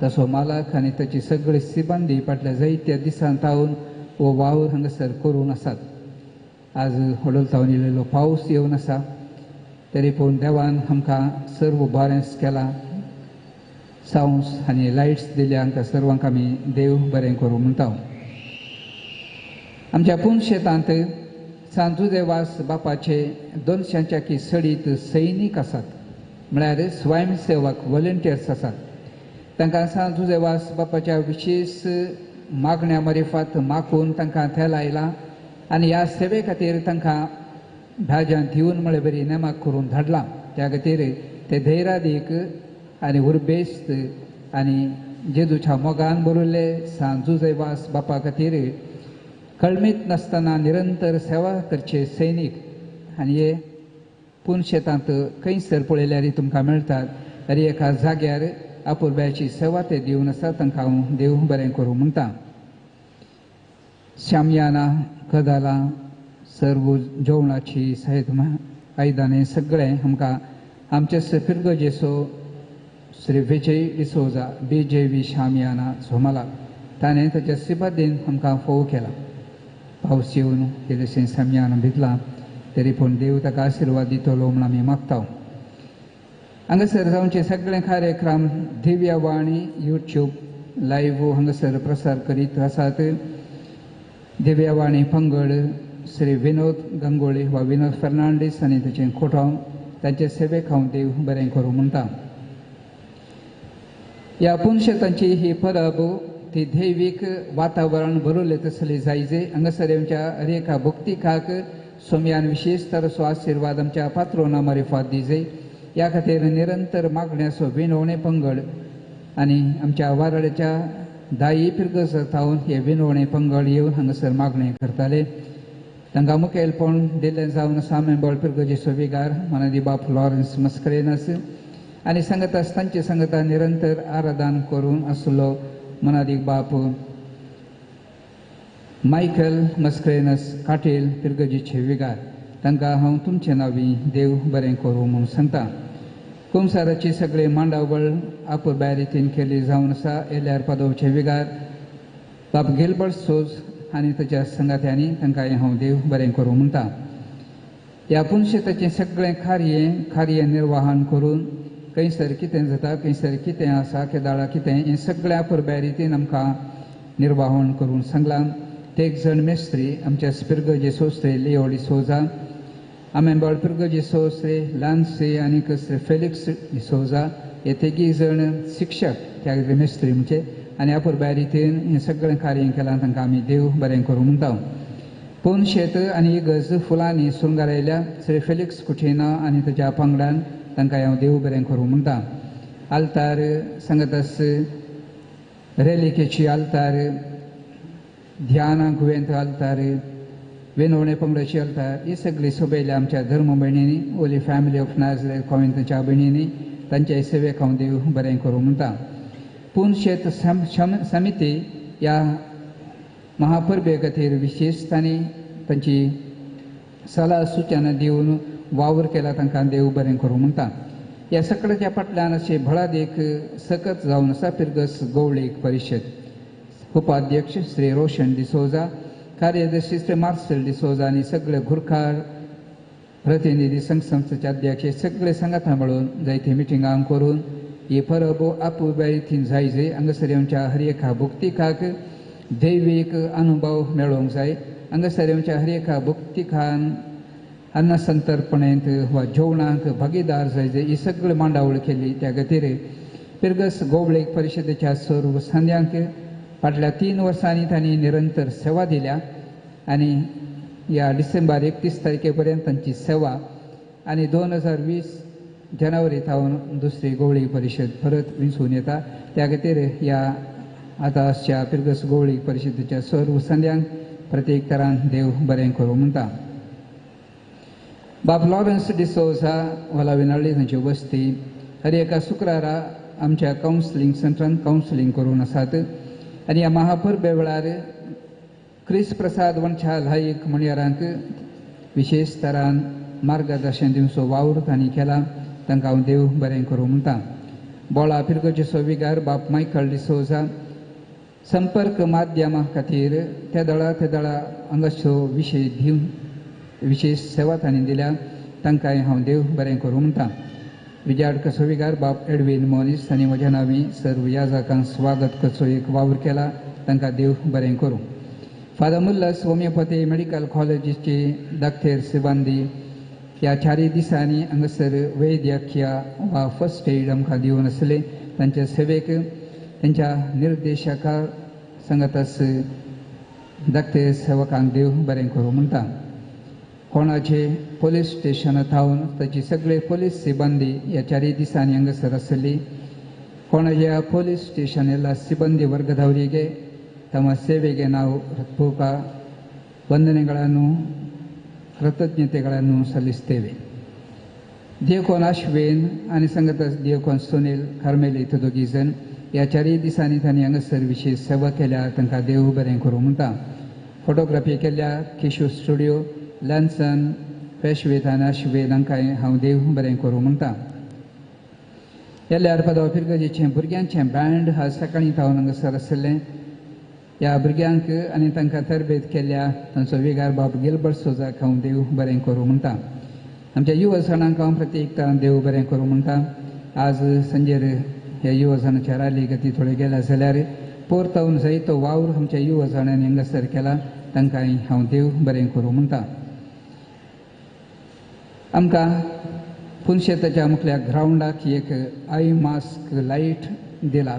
ताचो मालक आनी ताची सगळी सिबंदी फाटल्या जायत्या दिसां तावन हो वावर हांगासर करून आसात. आज हडल तावन येयलेलो पावस येवन आसा तरी पूण देवान आमकां सर्व बरेंच केलां. सावंड्स आनी लायट्स दिल्या आमकां सर्वांक आमी देव बरें करूं म्हणटा. आमच्या पुनशेतांत सांजुदेवास बापाचे 200च्या की सडीत सैनीक आसात, म्हळ्यार स्वयंसेवक व्हॉलंटियर्स आसात. तांकां सांजुदेवास बापाच्या विशेष मागण्या मारिफात मागून तांकां तेल आयला आनी ह्या सेवे खातीर तांकां भाज्यां दिवन म्हळ्यार बरी नेमाक करून धाडलां. त्या खातीर ते धैरादीक आनी उर्बेस्त आनी जेजूच्या मोगान बरयल्ले सांजुदेवास बापा खातीर कळमीत नासतना निरंतर सेवा करचे सैनीक आनी हे पुनशेतांत खंयसर पळयल्यार तुमकां मेळटात तरी एका जाग्यार अपुरबायेची सेवा ते दिवन आसा. तांकां हांव देव बरें करूं म्हणटा. शामयाना कदालां सर्व जेवणाची सयत आयदनां सगळें आमकां आमचे फिरगजेचो Shri Vijay D'Souza B J V शामियाना सोमाला ताणें ताच्या सिबादीन आमकां फोव केला. पावस येवन इल्लेशें शामियाना भितलां तरी पूण देव ताका आशिर्वाद दितलो म्हूण आमी मागता. हांगासर जावचे सगळे कार्यक्रम दिव्यवाणी यूट्यूब लायव्ह हांगासर प्रसार करीत आसात. दिव्यवाणी पंगड श्री विनोद गंगोळी वा विनोद फर्नांडीस आनी ताचें खोटांव तांचे सेवेक हांव देव बरें करूं म्हणटा. ह्या पुनशेतांची ही परब ती दैवीक वातावरण बरयलें तसली जायजे. हांगासर आमच्या हर एका भक्तिकाक सोम्यान विशेष तरेचो आशिर्वाद आमच्या पात्रोना मारिफात दिजे. ह्या खातीर निरंतर मागण्याचो विनवणे पंगड आनी आमच्या वाराड्याच्या दाई पिरगज थावन हे विनवणे पंगड येवन हांगासर मागणें करताले. तांकां मुखेलपण दिल्लें जावन आसा मेंबळ पिरगजेचो विगार मानादी बाप लॉरेन्स मस्करेनस आनी सांगता तांचे सांगता निरंतर आराधन करून आसलो मनादीक बाप मायकल मस्करेनस काटेल पिरगजेचे विगार. तांकां हांव तुमचे नांवी देव बरें करूं म्हूण सांगता. कुमसाराची सगळे मांडावळ आपुरबाय रितीन केली जावन आसा. एल्यार पादोवचे विगार बाप गिलबर्ट सोज आनी ताच्या संगात्यांनी तांकां हांव देव बरें करूं म्हणटा. ह्या पुनशेताचें सगळें कार्य निर्वाहन करून खंयसर कितें जाता खंयसर कितें आसा केदाळा कितें हें सगळें आपुरबाय रितीन आमकां निर्वाहन करून सांगलां. ते एक जण मेस्त्री आमच्या पिरगजेचो श्री लिओ डिसोजा, आमेंबाळ पिरगजेचो श्री लान्से आनी श्री फेलिक्स डिसोजा हे तेगी जण शिक्षक त्या मेस्त्री म्हणजे आनी आपुरबाय रितीन हें सगळें कार्य केलां. तांकां आमी देव बरें करूं म्हणटा. पुनशेत आनी इगर्ज फुलांनी शृंगारयल्या श्री फेलिक्स कुठेना आनी ताच्या पंगडान तांकां हांव देव बरें करूं म्हणटा. आल्तार सांगतास रेलिकेची आल्तार ध्याना गुवेंत आल्तार विनवणे पंगडाची आल्तार ही सगळी सोबयल्या आमच्या धर्म भयणींनी ओली फॅमिली ऑफ नाजरेथ कॉन्वेंटाच्या भयणींनी तांच्या सेवेक हांव देव बरें करूं म्हणटा. पुनशेत समिती ह्या महापरबे खातीर विशेष तांणी तांची सलाह सुचना दिवन वावर केला. तांकां देव बरें करूं म्हणटा. ह्या सगळ्याच्या फाटल्यान अशें भळादीक सकत जावन आसा पिरगस गवळीक परिशद उपाध्यक्ष श्री रोशन डिसोजा, कार्यदर्शी श्री मार्सेल डिसोजा आनी सगळे गुरखार प्रतिनिधी संघ संस्थेचे अध्यक्ष सगळे सांगाता मेळून जायते मिटिंगां करून ही परब आपुरबाय रितीन जायजे. हांगासर आमच्या हर एका भक्तिकाक दैवीक अनुभव मेळोवंक जाय. हांगासर आमच्या हर एका भक्तिकान अन्नसंतर्पणेंत वा जेवणाक भागीदार जायजे ही सगळी मांडावळ केली. त्या खातीर पिरगस गोवळेक परिशदेच्या सर्व संद्यांक फाटल्या 3 वर्सांनी तांणी निरंतर सेवा दिल्या आनी ह्या डिसेंबर 31 तारखे पर्यंत तांची सेवा आनी 2020 जानेवारी थावन दुसरी गोवळी परिशद परत विंचून येता. त्या खातीर ह्या आतां आसच्या फिरगस गोवळी परिशदेच्या सर्व संद्यांक प्रत्येक तरान देव बरें करूं म्हणटा. बाप लॉरन्स डिसोजा वलाविनाळी तांची वस्ती हर एका शुक्रारा आमच्या कावन्सिलींग सेंटरान कावन्सिलींग करून आसात आनी ह्या महापरबे वेळार क्रिस प्रसाद वणछा लायक म्हणयारांक विशेष तरान मार्गदर्शन दिवचो वावर तांणी केला. तांकां हांव देव बरें करूं म्हणटा. बोळा फिरगोचेचो विगार बाप मायकल डिसोजा संपर्क माध्यमा खातीर त्या दळा हांगाचो विशय दिवन विशेष सेवा तांणी दिल्या. तांकांय हांव देव बरें करूं म्हणटा. विजाडकचो विगार बाप एडवीन मोनीस आनी म्हज्या नांवी सर्व याजकांक स्वागत करचो एक वावर केला. तांकां देव बरें करूं. फादर मुल्लस होमियोपॅथी मेडिकल कॉलेजीचे डाक्टर सिबांदी ह्या चारय दिसांनी हांगासर वैद्यकीय वा फर्स्ट एड आमकां दिवन आसले. तांच्या सेवेक तांच्या निर्देशका सांगाताच डाक्टर सेवकांक देव बरें करूं म्हणटा. कोणाचे पोलीस स्टेशना थावन ताची सगळे पोलीस सिबंदी ह्या चारय दिसांनी हांगासर आसली. कोणाच्या पोलीस स्टेशनाला ಸಿಬ್ಬಂದಿ ವರ್ಗದವರಿಗೆ ತಮ್ಮ ಸೇವೆಗೆ ನಾವು ಹೃತ್ಪೂರ್ವಕ ವಂದನೆಗಳನ್ನು ಕೃತಜ್ಞತೆಗಳನ್ನು ಸಲ್ಲಿಸ್ತೇವೆ. देवकोन आश्वेन आनी संगत देवकोन सुनील कार्मेली दोगी जण ह्या चारय दिसांनी तांणी हांगासर विशेष सेवा केल्या. तांकां देव बरें करूं म्हणटा. फोटोग्राफी केल्या केशू स्टुडियो लॅन्सन पेशवेत आनी आश्वेन हांकांय हांव देव बरें करूं म्हणटा. येल्यार पदव फिरगजेचें भुरग्यांचें बँड आज सकाळीं थावन हांगासर आसलें. ह्या भुरग्यांक आनी तांकां तरबेत केल्या तांचो विगार बाब गिलबर्ट सोजाक हांव देव बरें करूं म्हणटा. आमच्या युवजणांक हांव प्रत्येक देव बरें करूं म्हणटा. आज संजेर ह्या युवजणाच्या राली गती थोडे गेल्या जाल्यार पोरतावन जायतो वावर आमच्या युवजणांनी हांगासर केला. तांकांय हांव देव बरें करूं म्हणटा. आमकां पुनशेताच्या मुखल्या ग्रावंडाक एक आय मास्क लायट दिला,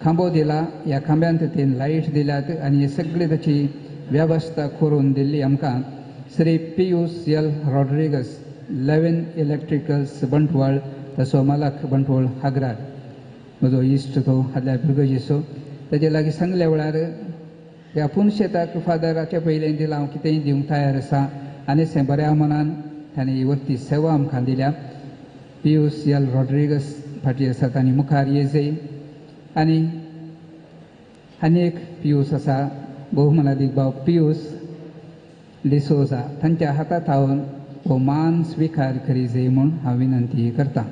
खांबो दिला. ह्या खांब्यांत तीन लायट दिल्यात आनी हे सगळी ताची वेवस्था करून दिल्ली आमकां Shri Piyush L Rodrigues 11 electricals Bantwal तसो मालक बंटवाळ हागरार म्हजो इश्ट तो आदल्या भुरगेचो. ताजे लागीं सांगल्या वेळार ह्या पुनशेताक फादराच्या पयलें दिलां हांव कितेंय दिवंक तयार आसा आनी से बऱ्या मनान ताणें ही वरती सेवा आमकां दिल्या. पियूस एल रॉड्रिगस फाटीं आसात आनी मुखार येजय आनी आनी एक पियूस आसा बहुमनादीक भाव पियूस डिसोजा तांच्या हाता थावन हो मान स्विकार करी जाय म्हूण हांव विनंती करता.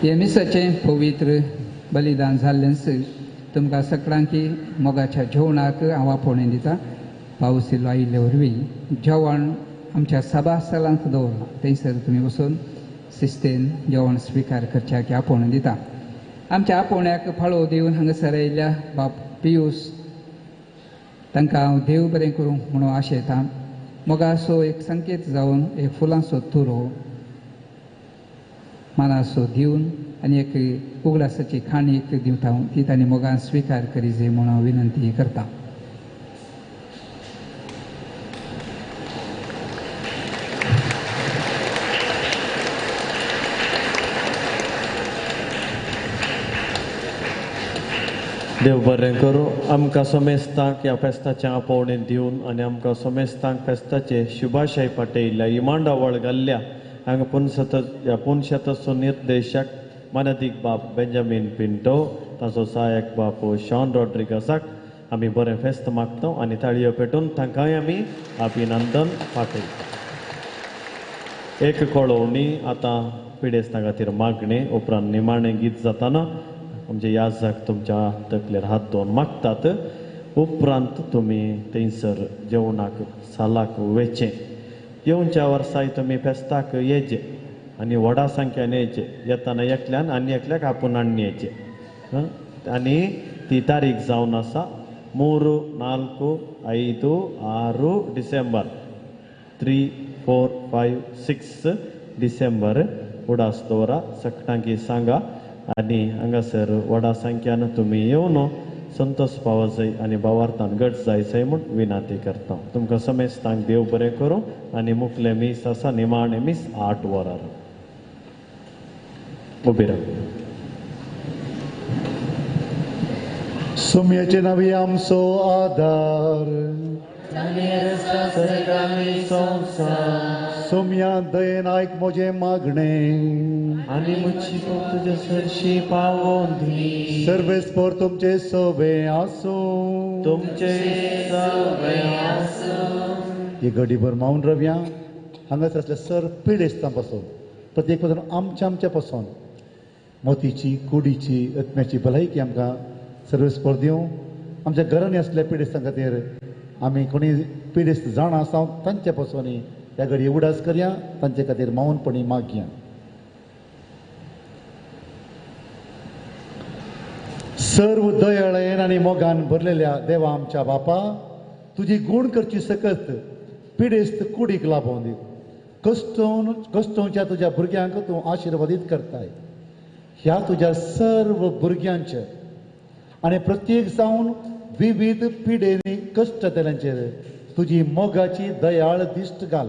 हे मिसाचें पवित्र बलिदान जाल्लेंच तुमकां सगळ्यांकी मोगाच्या जेवणाक हांव आपोवणें दिता. पावस इल्लो आयिल्ले वरवीं जेवण आमच्या सभा स्थलांत दवरलां, थंयसर तुमी वचून शिस्तेन जेवण स्विकार करच्याक आपोवणें दिता. आमच्या आपोवण्याक फाळो दिवन हांगासर आयिल्ल्या बाप पियूस तांकां हांव देव बरें करूं म्हणून आशेता. मोगाचो एक संकेत जावन एक फुलांचो तुरो मानासो दिवन आनी एक उगडासाची खाणी एक दिवता ती तांणी मोगान स्विकार करी जाय म्हूण हांव विनंती करता. देव बरें करूं आमकां समेस्तांक ह्या फेस्ताचें आपोवणें दिवन आनी आमकां समेस्तांक फेस्ताचे शुभाशय पाठयल्ल्या इमांडावळ घाल्ल्या हांगा ह्या पुनशेताचो निर्देशक मानादीक बाप बेंजामीन पिंटो, ताचो सहायक बाप शॉन रॉड्रिगसाक आमी बरें फेस्त मागता आनी ताळयो पेटून तांकांय आमी अभिनंदन पाठयता. एक कळोवणी आतां पिडेस्तां खातीर मागणें उपरांत निमाणें गीत जाताना आमचे याजक तुमच्या तकलेर हात दवरून मागतात. उपरांत तुमी थंयसर जेवणाक सालाक वेचें. येवच्या वर्साय तुमी फेस्ताक येचे आनी व्हडा संख्यान येचे. येताना एकल्यान आनी एकल्याक आपूण हाडून येचे. आनी ती तारीख जावन आसा 3, 4, 5, 6 डिसेंबर. 3, 4, 5, 6 डिसेंबर उडास दवरा. सगळ्यांकी सांगा आनी हांगासर व्हडा संख्यान तुमी येवन संतोष पावा जाय आनी भावार्थान घट जाय जाय म्हूण विनंती करता. तुमकां समेस्तांक देव बरें करूं आनी मुखलें मीस आसा निमाणें मीस 8 वरार. उबी राव. सुम्याचे नवी आमचो आदार सोम्या दयेन आयक म्हजें मागणें आनी मुची तुज्या सरशी पावोवन दी. सर्वेस्पर तुमचे सवे आसूं तुमचे सवे आसूं. ही घडीभर मावन रव्या. हांगासर आसल्या सर पिडेस्तां पासून प्रत्येक पासून आमच्या आमच्या पासून मोतीची कुडीची आत्म्याची भलायकी आमकां सर्वेस्पर दिवं. आमच्या घरांनी आसल्या पिडेस्तां खातीर आमी कोणी पिडेस्त जाणां आसा तांचे पासून ह्या घडये उडास करया. तांचे खातीर मावनपणी मागया. सर्व दयाळेन आनी मोगान भरलेल्या देवा आमच्या बापा, तुजी गूण करची सकत पिडेस्त कुडीक लाभोवन दी. कश्टोवन कश्टोवच्या तुज्या भुरग्यांक तूं आशिर्वादीत करताय. ह्या तुज्या सर्व भुरग्यांचे आनी प्रत्येक जावन विविध पिडेनी कश्ट जाल्यांचेर तुजी मोगाची दयाळ दिश्ट घाल.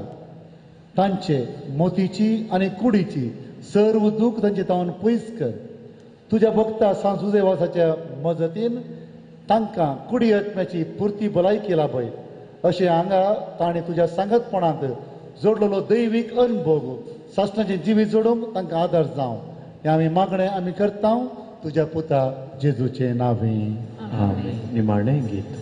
तांचे मोतीची आनी कुडीची सर्व दूख तांचे तावन पयस कर. तुज्या भक्ता सांसुदेवासाच्या मजतीन तांकां कुडी आत्म्याची पुरती भलायकी लाभय. अशें हांगा ताणें तुज्या सांगतपणांत जोडलेलो दैवीक अनभोग सासणाचें जिवीत जोडूंक तांकां आदार जावं. हें आमी मागणें आमी करता तुज्या पुता जेजूचें नांवे. आमेन. निमाणें गीत.